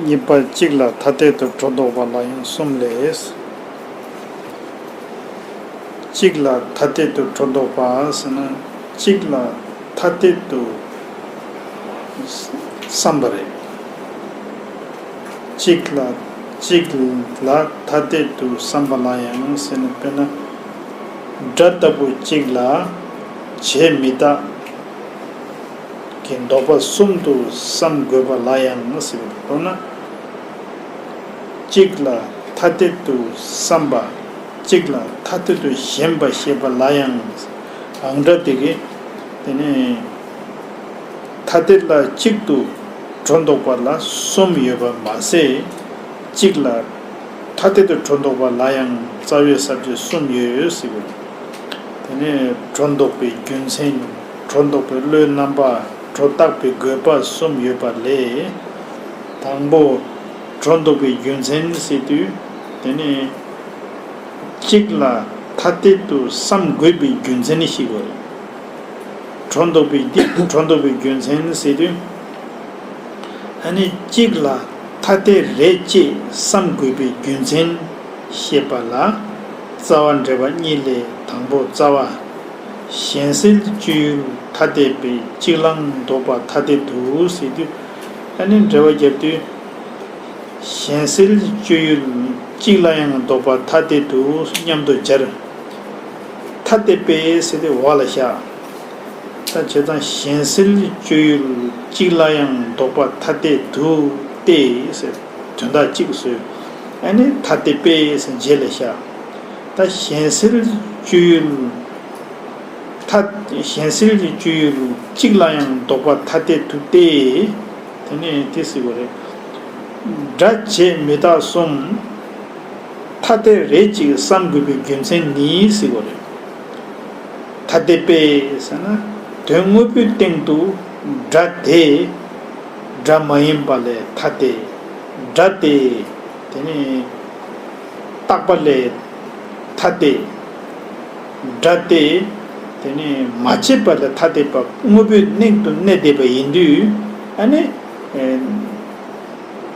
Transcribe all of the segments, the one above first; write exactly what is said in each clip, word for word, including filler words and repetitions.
གཉིས་པ་གཅིག་ལ་ཐ་དད་དུ་སྒྲོ་འདོགས་པ་ལ་ཡང་གསུམ་ལས། གཅིག་ལ་ཐ་དད་དུ་སྒྲོ་འདོགས་པ་ཟེར་ན། གཅིག་ལ་ཐ་དད་དུ་བསམ་པ་རེད། གཅིག་ལ་གཅིག་ལ་ཐ་དད་དུ་བསམ་པ་ལ་ཡང་ཟེར་ན། དཔེར་ན་སྒྲ་ལྟ་བུ་གཅིག་ལ་བྱས་མི་རྟག་གི་འདོགས་པ་གསུམ་དུ་བསམ་དགོས་པ་ལ་ཡང་ཟེར་བ་མདོར་ན། གཅིག་ལ་ཐ་དད་དུ་བསམ་པ། གཅིག་ལ་ཐ་དད་དུ་ཞེན་པ་ཞེས་པ་ལ་ཡང་། ཨང་སྒྲ་དེ་གིས་དེ་ནི་ཐ་དད་ལ་གཅིག་ཏུ་སྒྲོ་འདོགས་པ་ལ་གསུམ་ཡོད་པ་མ་ཟད། གཅིག་ལ་ཐ་དད་དུ་སྒྲོ་འདོགས་པ་ལ་ཡང་རྩ་བའི་ས་བཅད་གསུམ་ཡོད་ཟེར་བ། དེ་ནས་སྒྲོ་འདོགས་པའི་རྒྱུ་མཚན། སྒྲོ་འདོགས་པའི་བློའི་རྣམ་པ། སྒྲོ་བཏགས་པའི་དགོས་པ་གསུམ་ཡོད་པ་ལས། དང་པོ། སྒྲོ་འདོགས་པའི་རྒྱུ་མཚན་ཟེར་དུས། དེ་ནི་གཅིག་ལ་ཐ་དད་དུ་བསམ་དགོས་པའི་རྒྱུ་མཚན་ཞིག་ཡོད་རེད། སྒྲོ་འདོགས་པའི་འདི་སྒྲོ་འདོགས་པའི་རྒྱུ་མཚན་ཟེར་དུས། ཨ་ནི་གཅིག་ལ་ཐ་དད་རེད་ཅེས་བསམ་དགོས་པའི་རྒྱུ་མཚན་ཞེས་པ་ལ། རྩ་བ་འགྲེལ་པ་གཉིས་ལས་དང་པོ་རྩ་བ། གཞན་སེལ་སྤྱོད་ཡུལ་ཐ་དད་པས་གཅིག་ལའང་འདོགས་པ་ཐ་དད་དུ་ཟེར་དུས། ཨ་ནི་འགྲེལ་པ་རྒྱབ་དུས། གཞན་སེལ་སྤྱོད་ཡུལ་གཅིག་ལ་ཡང་འདོགས་པ་ཐ་དད་དུ་སྙམ་དུ་སྦྱར། ཐ་དད་པས་ཟེར་ཏེ་འོག་ལ་བཞག་ད་བྱས་ཙང་གཞན་སེལ་སྤྱོད་ཡུལ་གཅིག་ལ་ཡང་འདོགས་པ་ཐ་དད་དུ་སྟེ་ཟེར། དོན་དག་གཅིག་བཟོས། ཨ་ནི་ཐ་དད་པས་ཟེར་རྗེས་ལ་བཞག་ད་གཞན་སེལ་སྤྱོད་ཡུལ། ཐ། གཞན་སེལ་གྱི་སྤྱོད་ཡུལ་གཅིག་ལ་ཡང་འདོགས་པ་ཐ་དད་དུ་སྟེ། དེ་ནས་དེ་ཟེར་བ་རེད། སྒྲ་བྱས་མི་རྟག་གསུམ་ཐ་དད་རེད་ཅེས་བསམ་དགོས་པའི་རྒྱུ་མཚན་ནི་ཟེར་བ་རེད། ཐ་དད་པས་ཟེར་ན། དོན་དངོས་པོའི་སྟེང་དུ་སྒྲ་དེ་སྒྲ་མ་ཡིན་པ་ལས་ཐ་དད། སྒྲ་དེ་དེ་ནི་རྟག་པ་ལས་ཐ་དད། སྒྲ་དེ་དེ་ནི་མ་བྱས་པ་ལས་ཐ་དད་པ་དངོས་པོའི་སྟེང་དུ་གནས་བསྡད་པ་ཡིན་དུས། ཨ་ནི་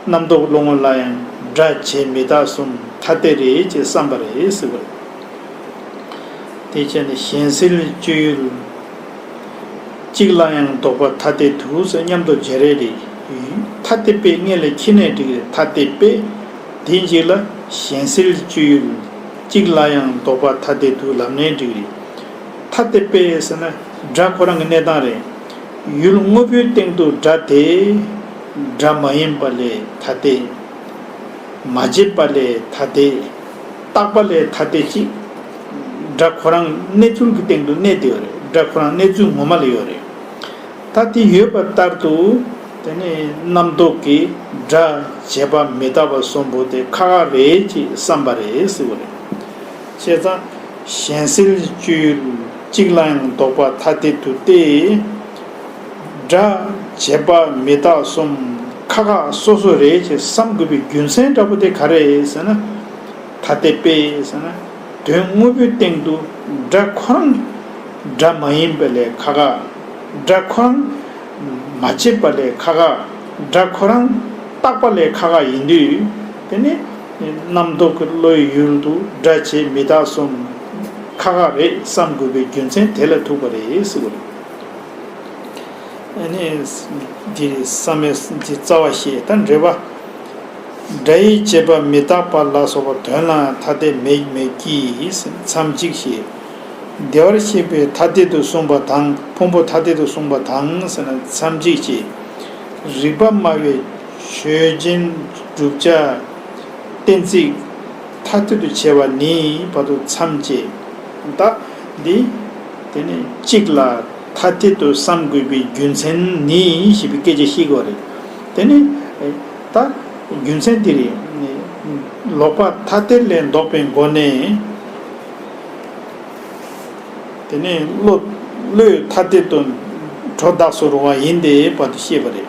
རྣམ་རྟོག་བློ་ངོ་ལ་ཡང་སྒྲ་བྱས་མི་རྟག་གསུམ་ཐ་དད་རེད་ཅེས་བསམ་པ་རེད་ཟེར་བ་རེད། དེ་བྱས་ནས་གཞན་སེལ་སྤྱོད་ཡུལ་གཅིག་ལ་ཡང་འདོགས་པ་ཐ་དད་དུ་ཟེར་མཉམ་དུ་སྦྱར་ཡས་རེད། ཐ་དད་པས་སྔོན་ལ་ཁྱེར་ནས་འགྲིག་རེད། ཐ་དད་པས་དེའི་རྗེས་ལ་གཞན་སེལ་སྤྱོད་ཡུལ་གཅིག་ལ་ཡང་འདོགས་པ་ཐ་དད་དུ་ལབ་ནས་འགྲིག་རེད། ཐ་དད་པས་ཟེར་ན་སྒྲ་ཁོ་རང་གི་གནས་སྟངས་རེད། ཡུལ་དངོས་པོའི་སྟེང་དུ་སྒྲ་དེ་སྒྲ་མ་ཡིན་པ་ལས་ཐ་དད། མ་བྱས་པ་ལས་ཐ་དད། རྟག་པ་ལས་ཐ་དད་ཅིག་སྒྲ་ཁོ་རང་གནས་ཚུལ་གྱི་སྟེང་དུ་གནས་བསྡད་ཡོད་རེད། སྒྲ་ཁོ་རང་གནས་ཚུལ་ངོ་མ་ལ་ཡོད་རེད། ད་དེ་ཡོད་པ་ལྟར་དུ། དེ་ནི་རྣམ་རྟོག་གིས་སྒྲ་བྱས་པ་མི་རྟག་པ་གསུམ་པོ་དེ་ཁག་ཁག་རེད་ཅེས་བསམ་པ་རེད་ཟེར་བ་རེད། བྱས་ཙང་གཞན་སེལ་སྤྱོད་ཡུལ་གཅིག་ལ་ཡང་འདོགས་པ་ཐ་དད་དུ་སྟེ། སྒྲ་བྱས་པ་མི་རྟག་གསུམ་ཁག་ཁག་སོ་སོ་རེད་ཅེས་བསམ་དགོས་པའི་རྒྱུ་མཚན་འདྲ་པོ་དེ་ག་རེ་རེད་ཟེར་ན། ཐ་དད་པས་ཟེར་ན། དོན་དངོས་པོའི་སྟེང་དུ་སྒྲ་ཁོ་རང་སྒྲ་མ་ཡིན་པ་ལས་ཁག་ཁག་སྒྲ་ཁོ་རང་མ་བྱས་པ་ལས་ཁག་ཁག་སྒྲ་ཁོ་རང་རྟག་པ་ལས་ཁག་ཁག་ཡིན་དུས། དེ་ནི་རྣམ་རྟོག་གི་བློའི་ཡུལ་དུ་སྒྲ་བྱས་མི་རྟག་གསུམ་ཁག་ཁག་རེད་བསམ་དགོས་པའི་རྒྱུ་མཚན་དེ་ལ་ཐུག་པ་རེད་ཟེར་བ་རེད། ཨ་ནི། འདིར་བསམ་ཡས་འདི་རྩ་བ་ཞེས་ད་འགྲེལ་པ། སྒྲ་ཡི་བྱས་པ་མི་རྟག་པ་ལ་སོགས་པ་དོན་ལའང་ཐ་དད་མེད་མོད་ཀྱི། མཚམས་གཅིག་ཞེས། བདེ་བར་གཤེགས་པས་ཐ་དད་དུ་གསུངས་པ་དང་ཕུང་པོ་ཐ་དད་དུ་གསུངས་པ་དང་ཟེར་ན་མཚམས་གཅིག་ཅེས། རིགས་པ་སྨྲ་བའི་ཆོས་ཅན་བསྒྲུབ་བྱ་གཏན་ཚིགས་ཐ་དད་དུ་བྱས་པ་ནི་བར་དུ་མཚམས་བཅད། ད་འདི་དེ་ནི་གཅིག་ལ་ཐ་དད་དུ་བསམ་དགོས་པའི་རྒྱུ་མཚན་ནི་ཞེས་པའི་སྐད་ཆ་བཤད་དགོས་རེད། དེ་ནི་ད་རྒྱུ་མཚན་འདི་རེད། ལོག་པ་ཐ་དད་ལས་ལྡོག་པའི་སྒོ་ནས། དེ་ནས་བློ། བློས་ཐ་དད་དུ་སྒྲོ་འདོགས་སུ་རུང་བ་ཡིན་ཏེ་བར་དུ་ཤེས་པ་རེད།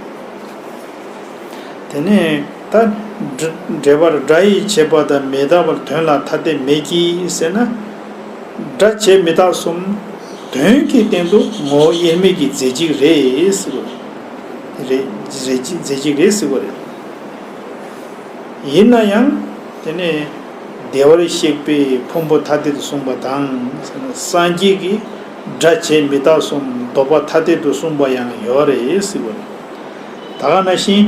དེ་ནས་ད་འགྲེལ་པར་སྒྲ་ཡི་བྱས་པ་དང་མི་རྟག་པར་དོན་ལ་ཐ་དད་མེད་ཀྱི་ཟེར་ན། སྒྲ་བྱས་མི་རྟག་གསུམ་དོན་གྱི་སྟེང་དུ་ངོ་བོ་དབྱེར་མེད་ཀྱི་རྫས་གཅིག་རེད་ཟེར་བ་རེད། རྫས་གཅིག་རྫས་གཅིག་རེད་ཟེར་བ་རེད། ཡིན་ན་ཡང་དེ་ནས་བདེ་བར་གཤེགས་པའི་ཕུང་པོ་ཐ་དད་དུ་གསུངས་པ་དང་། སངས་རྒྱས་ཀྱིས་སྒྲ་བྱས་མི་རྟག་གསུམ་ལྡོག་པ་ཐ་དད་དུ་གསུངས་པ་ཡང་ཡོད་རེད་ཟེར་བ་རེད། ད་ག་ནང་བཞིན་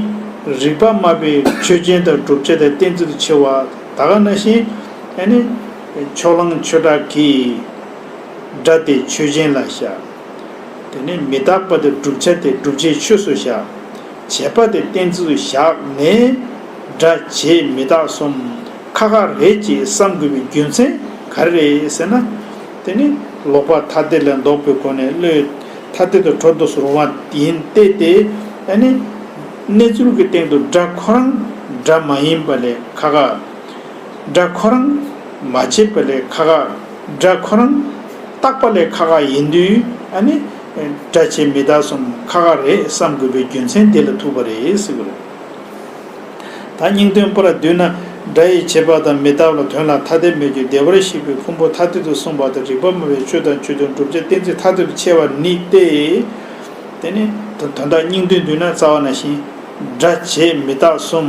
རིག་པ་སྨྲ་བའི་ཆོས་ཅན་དང་བསྒྲུབ་བྱ་དང་གཏན་ཚིགས་སུ་ཕྱེ་བ། ད་ག་ནང་བཞིན་ཨ་ནི་ཕྱོགས་གླང་ཆོས་གྲགས་ཀྱིས་སྒྲ་དེ་ཆོས་ཅན་ལ་བཞག་དེ་ནས་མི་རྟག་པ་དེ་བསྒྲུབ་བྱ་སྟེ་བསྒྲུབ་བྱའི་ཆོས་སུ་བཞག་བྱས་པ་དེ་གཏན་ཚིགས་སུ་བཞག་ནས་སྒྲ་བྱས་མི་རྟག་གསུམ་ཁ་ཁ་རེད་ཅེས་བསམ་དགོས་པའི་རྒྱུ་མཚན་ག་རེ་རེད་ཟེར་ན། དེ་ནི་ལོག་པ་ཐ་དད་ལས་ལྡོག་པའི་སྒོ་ནས་བློས་ཐ་དད་དུ་གྲོལ་དུ་རུང་བ་ཡིན་ཏེ། དེ་ཨ་ནི་གནས་ཚུལ་གྱི་སྟེང་དུ་སྒྲ་ཁོ་རང་སྒྲ་མ་ཡིན་པ་ལས་ཁ་ཁ་སྒྲ་ཁོ་རང་མ་བྱས་པ་ལས་ཁ་ཁ་སྒྲ་ཁོ་རང་རྟག་པ་ལས་ཁ་ཁ་ཡིན་དུས། ཨ་ནི་སྒྲ་བྱས་མི་རྟག་གསུམ་ཁ་ཁ་རེད་བསམ་དགོས་པའི་རྒྱུ་མཚན་དེ་ལ་ཐུག་པ་རེད་ཟེར་གྱི་རེད། ད་སྙིང་དོན་པར་བསྡུས་ན། སྒྲ་ཡི་བྱེད་པ་དང་མི་རྟག་ལ་དོན་ལ་ཐ་དད་མེད་ཀྱི་བདེ་བར་གཤེགས་པའི་ཕུང་པོ་ཐ་དད་དུ་གསུངས་པ་དང་། རིག་པ་སྨྲ་བའི་ཆོས་དང་ཆོས་ཅན་བསྒྲུབ་བྱ་གཏན་ཚིགས་ཐ་དད་དུ་ཕྱེ་བ་ནི་སྟེ། དེ་ནི་དོན་དག་སྙིང་དོན་བསྡུས་ན་རྩ་བ་ནང་བཞིན་སྒྲ་བྱས་མི་རྟག་གསུམ་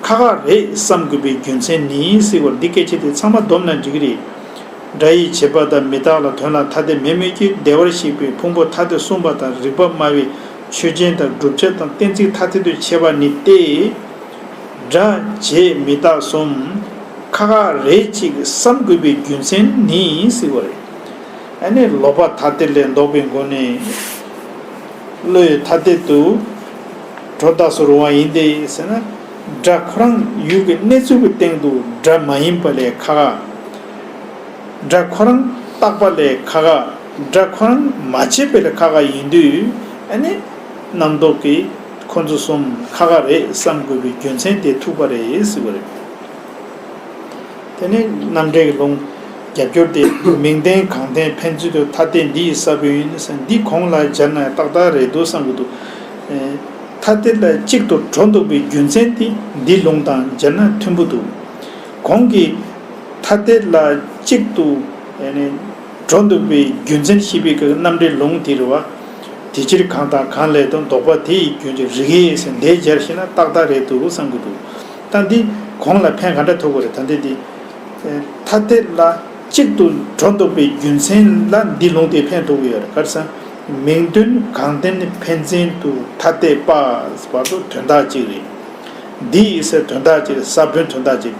ཁ་ཁ་རེད་བསམ་དགོས་པའི་རྒྱུ་མཚན་ནི་ཟེར་བ་འདི་སྐད་ཆ་དེ་ཚང་མ་བསྡོམས་ན་འགྲིག་གི་རེད། སྒྲ་ཡི་བྱེད་པ་དང་མི་རྟག་ལ་དོན་ལ་ཐ་དད་མེད་མོད་ཀྱི། བདེ་བར་གཤེགས་པའི་ཕུང་པོ་ཐ་དད་གསུངས་པ་དང་། རིག་པ་སྨྲ་བའི་ཆོས་ཅན་དང་བསྒྲུབ་བྱ་དང་གཏན་ཚིགས་ཐ་དད་དུ་ཕྱེ་བ་ནི་སྟེ། སྒྲ་བྱས་མི་རྟག་གསུམ་ཁ་ཁ་རེད་ཅེས་བསམ་དགོས་པའི་རྒྱུ་མཚན་ནི་ཟེར་བ་རེད། ཨ་ནི་ལོག་པ་ཐ་དད་ལས་ལྡོག་པའི་སྒོ་ནས་བློས་ཐ་དད་དུ་གྲོལ་དུ་རུང་བ་ཡིན་ཏེ་ཟེར་ན། སྒྲ་ཁོ་རང་ཡུལ་གྱི་གནས་ཚུལ་གྱི་སྟེང་དུ་སྒྲ་མ་ཡིན་པ་ལས་ཁ་ཁ་སྒྲ་ཁོ་རང་རྟག་པ་ལས་ཁ་ཁ་སྒྲ་ཁོ་རང་མ་བྱས་པ་ལས་ཁ་ཁ་ཡིན་དུས། ཨ་ནི་རྣམ་རྟོག་གིས་ཁོ་ཚོ་གསུམ་ཁ་ཁ་རེད་བསམ་དགོས་པའི་རྒྱུ་མཚན་དེ་ཐུག་པ་རེད་ཟེར་བ་རེད། དེ་ནས་རྣམ་འགྲེལ་གྱི་ལུང་རྒྱབ་སྐྱོར་དེ། མིང་ལྡན་གང་ལྡན་ཕན་ཚུན་དུ་ཐ་དད་འདི་ཡི་ས་བོན་ཡིན་ཟེར། འདི་གོང་ལ་སྦྱར་ན་ཏག་ཏག་རེད་འདུག་བསམ་གྱི་འདུག་ཨེ། ཐ་དད་ལ་གཅིག་ཏུ་གྲོལ་འདུག་པའི་རྒྱུ་མཚན་དེ་འདི་ལུང་དང་སྦྱར་ན་མཐུན་པོ་འདུག་གོང་གི་ཐ་དད་ལ་གཅིག་ཏུ་ཨེ་ནས་གྲོལ་འདུག་པའི་རྒྱུ་མཚན་ཤེས་པའི་རྣམ་འགྲེལ་ལུང་དེ་རེད་བ། དེ་ཕྱིར་གང་དང་གང་ལས་དང་ལྡོག་པ་དེ་ཡི་རྒྱུན་གྱི་རིགས་ཡིན་ཟེར་འདི་སྦྱར་ཤེས་ན་ཏག་ཏག་རེད་འདུག་བསམ་གྱི་འདུག་ད་འདི་གོང་ལ་ཕན་ག་འདྲ་ཐོགས་པ་རེད། ད་འདི་འདི། ཐ་དད་ལ་གཅིག་ཏུ་གྲོལ་འདུག་པའི་རྒྱུ་མཚན་ལ་འདི་ལུང་དེ་ཕན་ཐོགས་ཀྱི་ཡོད་རེད། ག་རེ་ཟེར་ན། མིང་དོན་གང་ལྡན་ཕན་ཚུན་དུ་ཐ་དད་པ་བར་དུ་དོན་དག་གཅིག་རེད། འདི་ཡི་ཟེར་དོན་དག་གཅིག་རེད། ས་བོན་དོན་དག་གཅིག་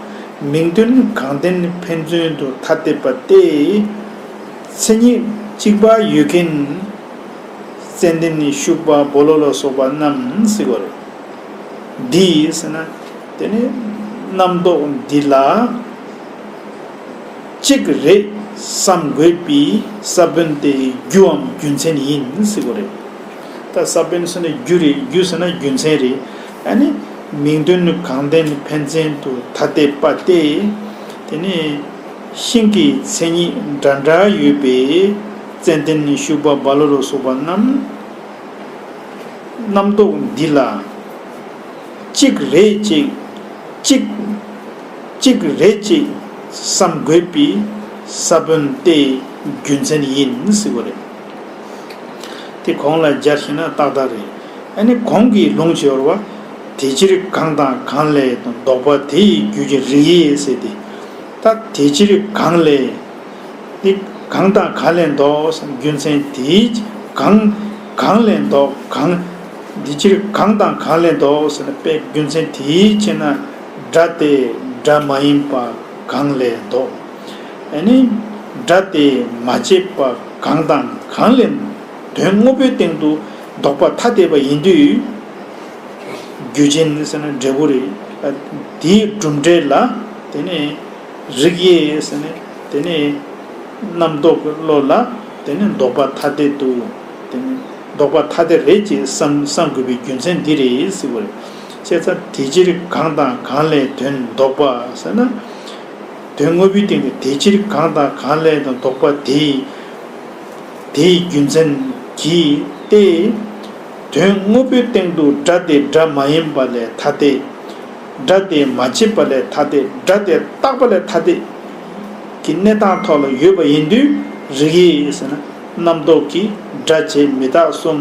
མིང་དོན་གང་ལྡན་ཕན་ཚུན་དུ་ཐ་དད་པ་སྟེ། མཚན་ཉིད་གཅིག་པ་ཡོད་མཁན་ཙནྡན་ཤུག་པ་སྦོ་ལོགས་ལ་སོགས་པ་རྣམས་ཟེར་བ་རེད། འདི་ཡི་ཟེར་ན། དེ་ནི་རྣམ་རྟོག་འདི་ལ་གཅིག་རེད་བསམ་དགོས་པའི་ས་བོན་དེ་རྒྱུའམ་རྒྱུ་མཚན་ཡིན་ཟེར་བ་རེད། ད་ས་བོན་ཟེར་ན་རྒྱུ་རེད། རྒྱུ་ཟེར་ན་རྒྱུ་མཚན་རེད། ཨ་ནི་མིང་དོན་གང་ལྡན་ཕན་ཚུན་དུ་ཐ་དད་པ་སྟེ། དེ་ནི་ཤིང་གི་མཚན་ཉིད་འདྲ་འདྲ་ཡོད་པའི་ཙནྡན་ཤུག་པ་སྦོ་ལོགས་ལ་སོགས་པ་རྣམས། རྣམ་རྟོག་འདི་ལ་གཅིག་རེད་ཅེས། གཅིག་གཅིག་རེད་ཅེས་བསམ་དགོས་པའི་ས་བོན་དེ་རྒྱུ་མཚན་ཡིན་ཟེར་བ་རེད། དེ་གོང་ལ་སྦྱར་ཤེས་ན་ཏག་ཏག་རེད། ཨ་ནི་གོང་གི་ལུང་ཞོར་བ། དེ་ཕྱིར་གང་དང་གང་ལས་ལྡོག་པ་དེ་ཡི་རྒྱུད་ཀྱི་རིགས་ཡིན་ཟེར་ཏེ། ད་དེ་ཕྱིར་གང་ལས། འདི་གང་དང་གང་ལས་ལྡོག་ཟེར་ན་རྒྱུ་མཚན་དེའི་གང་གང་ལས་ལྡོག་གང་། འདི་ཕྱིར་གང་དང་གང་ལས་ལྡོག་ཟེར་ན་དཔེ་རྒྱུ་མཚན་དེའི་ཕྱིར་ན་སྒྲ་དེ་སྒྲ་མ་ཡིན་པ་གང་ལས་ལྡོག་ཨ་ནི་སྒྲ་དེ་མ་བྱས་པ་གང་དང་གང་ལས་དོན་དངོས་པོའི་སྟེང་དུ་ལྡོག་པ་ཐ་དད་པ་ཡིན་དུས། རྒྱུ་ཅན་ཟེར་ན་འབྲས་བུ་རེད། དེའི་གྲུབ་འབྲས་ལ་དེ་ནས་རིགས་དབྱེ་ཟེར་ནས་དེ་ནས་རྣམ་རྟོག་གི་བློ་ལ་དེ་ནས་ལྡོག་པ་ཐ་དད་དུ་དེ་ནས་ལྡོག་པ་ཐ་དད་རེད་ཅེས་བསམ་བསམ་དགོས་པའི་རྒྱུ་མཚན་འདི་རེད་ཟེར་བ་རེད། བྱས་ཙང་དེ་ཕྱིར་གང་དང་གང་ལས་དོན་ལྡོག་པ་ཟེར་ན། དོན་དངོས་པོའི་སྟེང་དུ་དེ་ཕྱིར་གང་དང་གང་ལས་དང་ལྡོག་པ་དེ་ཡི་དེའི་རྒྱུ་མཚན་གྱིས་ཏེ། དོན་དངོས་པོའི་སྟེང་དུ་སྒྲ་དེ་སྒྲ་མ་ཡིན་པ་ལས་ཐ་དད། སྒྲ་དེ་མ་བྱས་པ་ལས་ཐ་དད། སྒྲ་དེ་རྟག་པ་ལས་ཐ་དད་ཀྱི་གནས་སྟངས་ཐོག་ལ་ཡོད་པ་ཡིན་དུས་རིགས་དབྱེ་ཟེར་ན་རྣམ་རྟོག་གིས་སྒྲ་བྱས་མི་རྟག་གསུམ་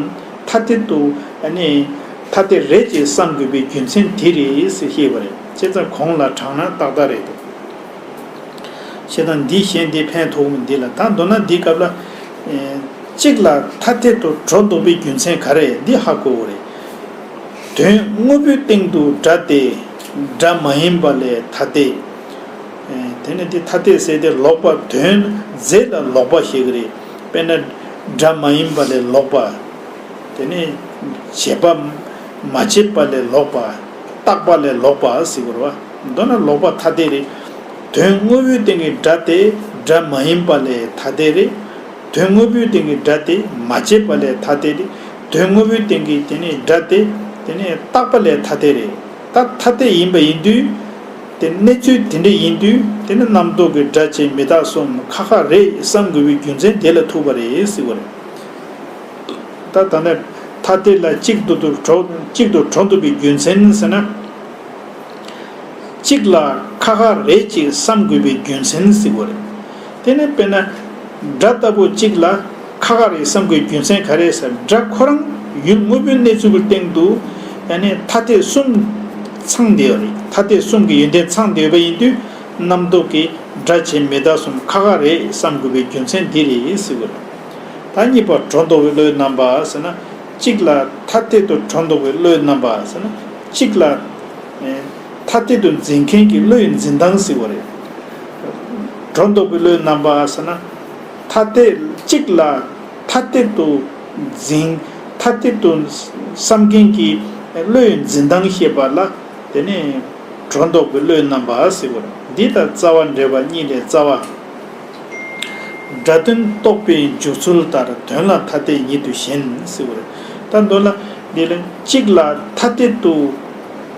ཐ་དད་དུ་ཨ་ནི་ ཐ་དད་རེད་ཅེས་བསམ་དགོས་པའི་རྒྱུ་མཚན་དེ་རེད་ཟེར་བཤད་པ་རེད། བྱས་ཙང་གོང་ལ་དྲངས་ན་ཏག་ཏག་རེད་འདུག། བྱས་ཙང་འདི་གཞན་དེ་ཕན་ཐོགས་མི་འདི་ལ། ད་མདོར་ན་འདིའི་སྐབས་ལ། ཨེ། གཅིག་ལ་ཐ་དད་དུ་གྲོ་འདོགས་པའི་རྒྱུ་མཚན་ག་རེ་འདི་ཧ་གོ་དགོས་རེད། དོན་དངོས་པོའི་སྟེང་དུ་སྒྲ་སྟེ། སྒྲ་མ་ཡིན་པ་ལས་ཐ་དད། ཨེ། དེ་ནི་འདི་ཐ་དད་ཟེར་ཏེ་ལོག་པ་དོན་རྫས་ལ་ལོག་པ་ཞིག་རེད། དཔེར་ན་སྒྲ་མ་ཡིན་པ་ལས་ལོག་པ། དེ་ནི་བྱས་པ་མ་བྱས་པ་ལས་ལོག་པ། བཏགས་པ་ལས་ལོག་པ་ཟེར་དགོས་རེད་བ། མདོར་ན་ལོག་པ་ཐ་དད་རེད། དོན་དངོས་པོའི་སྟེང་གི་སྒྲ་སྟེ། སྒྲ་མ་ཡིན་པ་ལས་ཐ་དད་རེད། དོན་དངོས་པོའི་སྟེང་གི་སྒྲ་སྟེ་མ་བྱས་པ་ལས་ཐ་དད་རེད། དོན་དངོས་པོའི་སྟེང་གི་དེ་ནི་སྒྲ་སྟེ། དེ་ནི་བཏགས་པ་ལས་ཐ་དད་རེད། ད་ཐ་དད་ཡིན་པ་ཡིན་དུས། དེ་གནས་ཚུལ་དེ་འདྲ་ཡིན་དུས། དེ་ནི་རྣམ་རྟོག་གི་སྒྲ་བྱས་མི་རྟག་གསུམ་ཁག་ཁག་རེད་བསམ་དགོས་པའི་རྒྱུ་མཚན་དེ་ལ་ཐུག་པ་རེད་ཟེར་བ་རེད། ད་ད་ནི་ཐ་དད་ལ་གཅིག་ཏུ་ཏུ་གྲོ་གཅིག་ཏུ་གྲོ་འདོགས་པའི་རྒྱུ་མཚན་ཟེར་ན། གཅིག་ལ་ཁག་ཁག་རེད་ཅེས་བསམ་དགོས་པའི་རྒྱུ་མཚན་ཟེར་བ་རེད། དེ་ནི་དཔེར་ན་སྒྲ་ལྟ་བུ་གཅིག་ལ་ཁག་ཁག་རེད་བསམ་དགོས་རྒྱུ་མཚན་ག་རེ་ཟེར། སྒྲ་ཁོ་རང་ཡུལ་དངོས་པོའི་གནས་ཚུལ་གྱི་སྟེང་དུ་ཡང་ན་ཐ་དད་གསུམ་ཚང་བསྡད་པ་རེད། ཐ་དད་གསུམ་གྱི་ཡོན་ཏན་ཚང་བསྡད་པ་ཡིན་དུས། རྣམ་རྟོག་གི་སྒྲ་བྱས་མི་རྟག་གསུམ་ཁག་ཁག་རེད་བསམ་དགོས་པའི་རྒྱུ་མཚན་འདི་རེད་ཟེར་བ་རེད། ད་གཉིས་པ་གྲོ་འདོགས་པའི་བློའི་རྣམ་པ་ཟེར་ན། གཅིག་ལ་ཐ་དད་དུ་གྲོ་འདོགས་པའི་བློའི་རྣམ་པ་ཟེར་ན། གཅིག་ལ་ཨེ་ཐ་དད་དུ་འཛིན་མཁན་གྱི་བློ་ཡི་འཛིན་སྟངས་ཟེར་བ་རེད། གྲོ་འདོགས་པའི་བློའི་རྣམ་པ་ཟེར་ན། ཐ་དད་གཅིག་ལ་ཐ་དད་དུ་འཛིན། ཐ་དད་དུ་བསམ་མཁན་གྱི་བློ་ཡི་འཛིན་སྟངས་ཤེས་པ་ལ། དེ་ནི་གྲོ་འདོགས་པའི་བློའི་རྣམ་པ་ཟེར་བ་རེད། འདི་དང་རྩ་བ་འབྲེལ་བ་གཉིས་ལས་རྩ་བ། སྒྲ་དོན་རྟོགས་པའི་འཇུག་ཚུལ་ལྟར་དོན་ལ་ཐ་དད་ཉིད་དུ་ཞེན་ཟེར་བ་རེད། ད་མདོར་ན་འདི་ལ་གཅིག་ལ་ཐ་དད་དུ་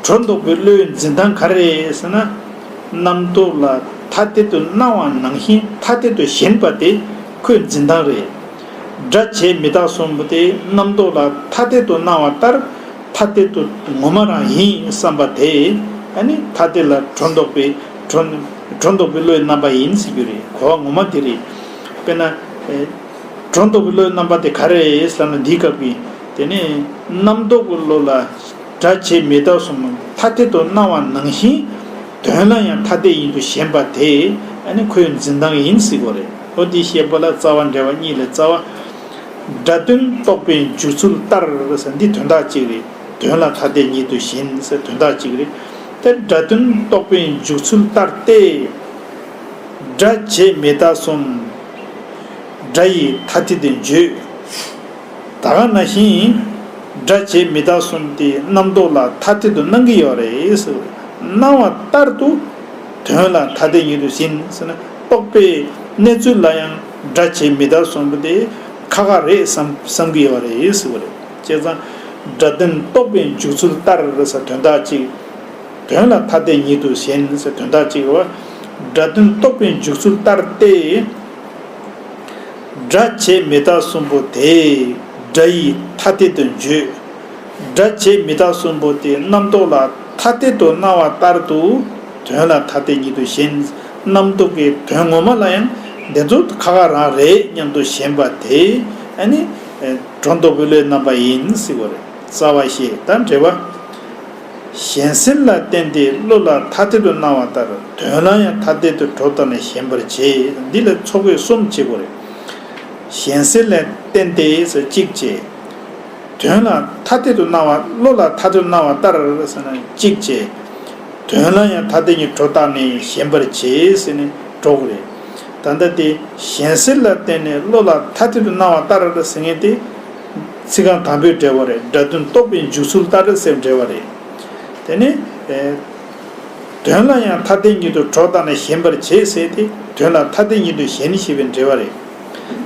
གྲོ་འདོགས་པའི་བློའི་འཛིན་སྟངས་ག་རེ་རེད་ཟེར་ན། རྣམ་རྟོག་ལ་ཐ་དད་དུ་སྣང་བ་ནང་བཞིན་ཐ་དད་དུ་ཞེན་པ་དེ་ཁོའི་འཛིན་སྟངས་རེད། སྒྲ་བྱས་མི་རྟག་གསུམ་པོ་དེ་རྣམ་རྟོག་ལ་ཐ་དད་དུ་སྣང་བ་ལྟར། ཐ་དད་དུ་ངོ་མ་རང་ཡིན་བསམ་པ་དེ། ཨ་ནི་ཐ་དད་ལ་གྲོ་འདོགས་པའི་གྲོ་གྲོ་འདོགས་པའི་བློའི་རྣམ་པ་ཡིན་ཟེར་རྒྱུ་རེད། གོ་བ་ངོ་མ་དེ་རེད། དཔེར་ན། ཨེ། གྲོ་འདོགས་པའི་བློའི་རྣམ་པ་དེ་ག་རེ་རེད་ཟེར་ན། འདིའི་སྐབས་ཀྱི་དེ་ནི་རྣམ་རྟོག་གི་བློ་ལ་སྒྲ་བྱས་མི་རྟག་གསུམ་ཐ་དད་དུ་སྣང་བ་ནང་བཞིན་དོན་ལ་ཡང་ཐ་དད་ཉིད་དུ་ཞེན་པ་དེ། ཨ་ནི་ཁོའི་འཛིན་སྟངས་ཡིན་ཟེར་གོ་རེད། འོ་འདི་བཤད་པ་ལ་རྩ་བ་འབྲེལ་བ་གཉིས་ལས་རྩ་བ། སྒྲ་དོན་རྟོགས་པའི་འཇུག་ཚུལ་ལྟར་ཟེར་འདི་དོན་དག་གཅིག་རེད། དོན་ལ་ཐ་དད་ཉིད་དུ་ཞེན་ཟེར་དོན་དག་གཅིག་རེད། དེ་སྒྲ་དོན་རྟོགས་པའི་འཇུག་ཚུལ་ལྟར་ཏེ། སྒྲ་བྱས་མི་རྟག་གསུམ་སྒྲ་ཡི་ཐ་དད་དུ་བརྗོད། ད་ག་ནང་བཞིན་སྒྲ་བྱས་མི་རྟག་གསུམ་དེ་རྣམ་རྟོག་ལ་ཐ་དད་དུ་སྣང་གི་ཡོད་རེད་ཟེར། སྣང་བ་ལྟར་དུ་དོན་ལ་ཐ་དད་ཉིད་དུ་ཞེན་ཟེར་ན། རྟོག་པའི་གནས་ཚུལ་ལ་ཡང་སྒྲ་བྱས་མི་རྟག་གསུམ་པོ་དེ་ཁག་ཁག་རེད་བསམ་བསམ་གྱི་ཡོད་རེད་ཟེར་བ་རེད། བྱས་ཙང་སྒྲ་དོན་རྟོགས་པའི་འཇུག་ཚུལ་ལྟར་ཟེར་དོན་དག་གཅིག། དོན་ལ་ཐ་དད་ཉིད་དུ་ཞེན་ཟེར་དོན་དག་གཅིག་རེད་བ། སྒྲ་དོན་རྟོགས་པའི་འཇུག་ཚུལ་ལྟར་ཏེ། སྒྲ་བྱས་མི་རྟག་གསུམ་པོ་དེ་སྒྲ་ཡི་ཐ་དད་དུ་བརྗོད། སྒྲ་བྱས་མི་རྟག་གསུམ་པོ་དེ་རྣམ་རྟོག་ལ་ཐ་དད་དུ་སྣང་བ་ལྟར་དུ་དོན་ལ་ཐ་དད་ཉིད་དུ་ཞེན། རྣམ་རྟོག་གི་དོན་ངོ་མ་ལ་ཡང་འདི་ཚོ་ཁག་ཁག་རང་རེད་སྙམ་དུ་ཞེན་པ་དེ། ཨ་ནི་གྲོ་འདོགས་པའི་བློའི་རྣམ་པ་ཡིན་ཟེར་བ་རེད། རྩ་བ་ཞེས་དང་འབྲེལ་བ། གཞན་སེལ་ལ་བརྟེན་ཏེ་བློ་ལ་ཐ་དད་དུ་སྣང་བ་ལྟར་དོན་ལ་ཡང་ཐ་དད་དུ་གྲོ་བཏགས་ནས་ཞེན་པར་བྱེད། འདི་ལ་ཚོགས་དཔེ་གསུམ་བྱེད་དགོས་རེད། གཞན་སེལ་ལ་བརྟེན་ཏེ་ཟེར་གཅིག་བྱས། དོན་ལ་ཐ་དད་དུ་སྣང་བ། བློ་ལ་ཐ་དད་དུ་སྣང་བ་ལྟར་ཟེར་ན་གཅིག་བྱས། དོན་ལ་ཡང་ཐ་དད་ཉིད་གྲོ་བཏགས་ནས་ཞེན་པར་བྱེད་ཟེར་ནས་འགྲོ་དགོས་རེད། ད་ལྟ་དེ་གཞན་སེལ་ལ་བརྟེན་ནས་བློ་ལ་ཐ་དད་དུ་སྣང་བ་ལྟར་ཟེར་མཁན་དེ། ཚིག་རྐང་དང་པོའི་འགྲེལ་བ་རེད། སྒྲ་དོན་རྟོགས་པའི་འཇུག་ཚུལ་ལྟར་ཟེར་འགྲེལ་བ་རེད། དེ་ནི། ཨེ། དོན་ལ་ཡང་ཐ་དད་ཉིད་དུ་གྲོ་བཏགས་ནས་ཞེན་པར་བྱེད་ཟེར་ཏེ། དོན་ལ་ཐ་དད་ཉིད་དུ་ཞེན་ཞེས་པའི་འགྲེལ་བ་རེད།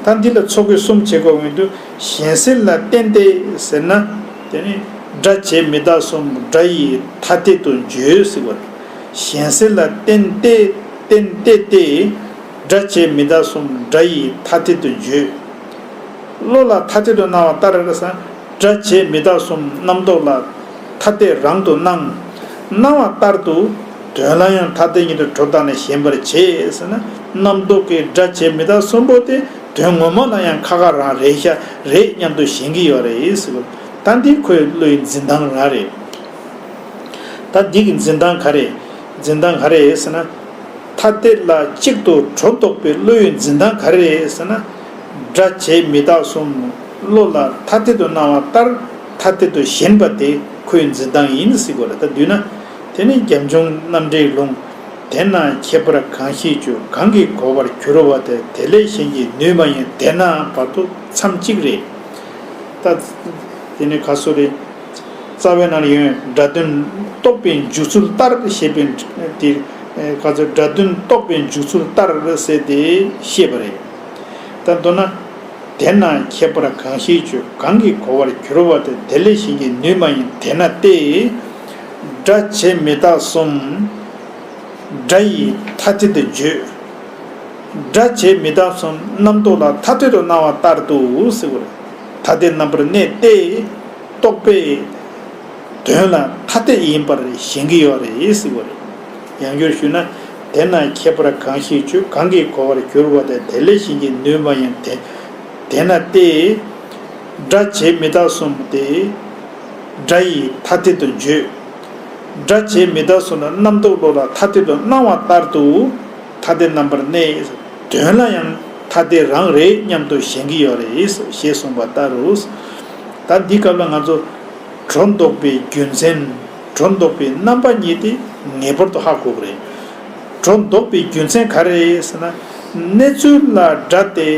ད་འདི་ལ་ཚོགས་དཔེ་གསུམ་བྱེད་དགོས་མི་འདུག། གཞན་སེལ་ལ་བརྟེན་ཏེ་ཟེར་ན། དེ་ནི་སྒྲ་བྱས་མི་རྟག་གསུམ་སྒྲ་ཡི་ཐ་དད་དུ་བརྗོད་ཟེར་བ་རེད། གཞན་སེལ་ལ་བརྟེན་ཏེ། བརྟེན་ཏེ་སྟེ། སྒྲ་བྱས་མི་རྟག་གསུམ་སྒྲ་ཡི་ཐ་དད་དུ་བརྗོད། བློ་ལ་ཐ་དད་དུ་སྣང་བ་ལྟར་ཟེར། སྒྲ་བྱས་མི་རྟག་གསུམ་རྣམ་རྟོག་ལ་ཐ་དད་རང་དུ་སྣང་། སྣང་བ་ལྟར་དུ་དོན་ལ་ཡང་ཐ་དད་ཉིད་དུ་གྲོ་བཏགས་ནས་ཞེན་པར་བྱེད་ཟེར་ན། རྣམ་རྟོག་གི་སྒྲ་བྱས་མི་རྟག་གསུམ་པོ་དེ་དོན་ངོ་མ་ལ་ཡང་ཁག་ཁག་རང་རེད་ཤག་རེད་སྙམ་དུ་ཞེན་གྱི་ཡོད་རེད་ཟེར་བ། ད་འདི་ཁོའི་བློའི་འཛིན་སྟངས་རང་རེད། ད་འདི་གི་འཛིན་སྟངས་ག་རེ། འཛིན་སྟངས་ག་རེ་ཟེར་ན། ཐ་དད་ལ་གཅིག་ཏུ་སྒྲོ་འདོགས་པའི་བློའི་འཛིན་སྟངས་ག་རེ་ཟེར་ན། སྒྲ་བྱས་མི་རྟག་གསུམ་བློ་ལ་ཐ་དད་དུ་སྣང་བ་ལྟར་ཐ་དད་དུ་ཞེན་པ་དེ་ཁོའི་འཛིན་སྟངས་ཡིན་ཟེར་དགོས་རེད། ད་བསྡུས་ན། དེ་ནི་རྒྱབ་ལྗོངས་རྣམ་འགྲེལ་ལུང་། དེས་ན་ཁྱད་པར་གང་ཞིག་བརྗོད། གང་གིས་གོ་བར་འགྱུར་བ་དེ། དེ་ལས་གཞན་གྱིས་ནུས་མ་ཡིན། དེས་ན་བར་དུ་མཚམས་གཅིག་རེད། ད། དེ་ནི་ག་སོ་རེད། རྩ་བའི་ནང་ཡོད། སྒྲ་དོན་རྟོགས་པའི་འཇུག་ཚུལ་ལྟར་ཞེས་པའི་དེ། ག་ཚོད་སྒྲ་དོན་རྟོགས་པའི་འཇུག་ཚུལ་ལྟར་ཟེར་ཏེ་བཤད་པ་རེད། ད་མདོར་ན། དེས་ན་ཁྱད་པར་གང་ཞིག་བརྗོད། གང་གིས་གོ་བར་འགྱུར་བ་དེ། དེ་ལས་གཞན་གྱིས་ནུས་མ་ཡིན། དེས་ན་སྟེ། སྒྲ་བྱས་མི་རྟག་གསུམ། སྒྲ་ཡི་ཐ་དད་དུ་བརྗོད། སྒྲ་བྱས་མི་རྟག་གསུམ་རྣམ་རྟོག་ལ་ཐ་དད་དུ་སྣང་བ་ལྟར་དུ་ཟེར་བ་རེད། ཐ་དད་རྣམ་པར་གནས་ཏེ། རྟོག་པས་དོན་ལ་ཐ་དད་ཡིན་པར་ཞེན་གྱི་ཡོད་རེད་ཟེར་བ་རེད། ཡང་བསྐྱར་ཞུས་ན། དེས་ན་ཁྱད་པར་གང་ཞིག་བརྗོད། གང་གིས་གོ་བར་འགྱུར་བ་དེ། དེ་ལས་གཞན་གྱིས་ནུས་མ་ཡིན། དེ། དེས་ན་སྟེ། སྒྲ་བྱས་མི་རྟག་གསུམ་སྟེ། སྒྲ་ཡི་ཐ་དད་དུ་བརྗོད། སྒྲ་བྱས་མི་རྟག་གསུམ་ལ་རྣམ་རྟོག་བློ་ལ་ཐ་དད་དུ་སྣང་བ་ལྟར་དུ། ཐ་དད་རྣམ་པར་གནས། དོན་ལ་ཡང་ཐ་དད་རང་རེད་སྙམ་དུ་ཞེན་གྱི་ཡོད་རེད་ཞེས་གསུངས་པ་ལྟར་རོ། ད་འདི་སྐབས་ལ་ང་ཚོ་སྒྲོ་འདོགས་པའི་རྒྱུ་མཚན། སྒྲོ་འདོགས་པའི་རྣམ་པ་གཉིས་དེ་ངེས་པར་དུ་ཧ་གོ་དགོས་རེད། སྒྲོ་འདོགས་པའི་རྒྱུ་མཚན་ག་རེ་རེད་ཟེར་ན། གནས་ཚུལ་ལ་སྒྲ་དེ་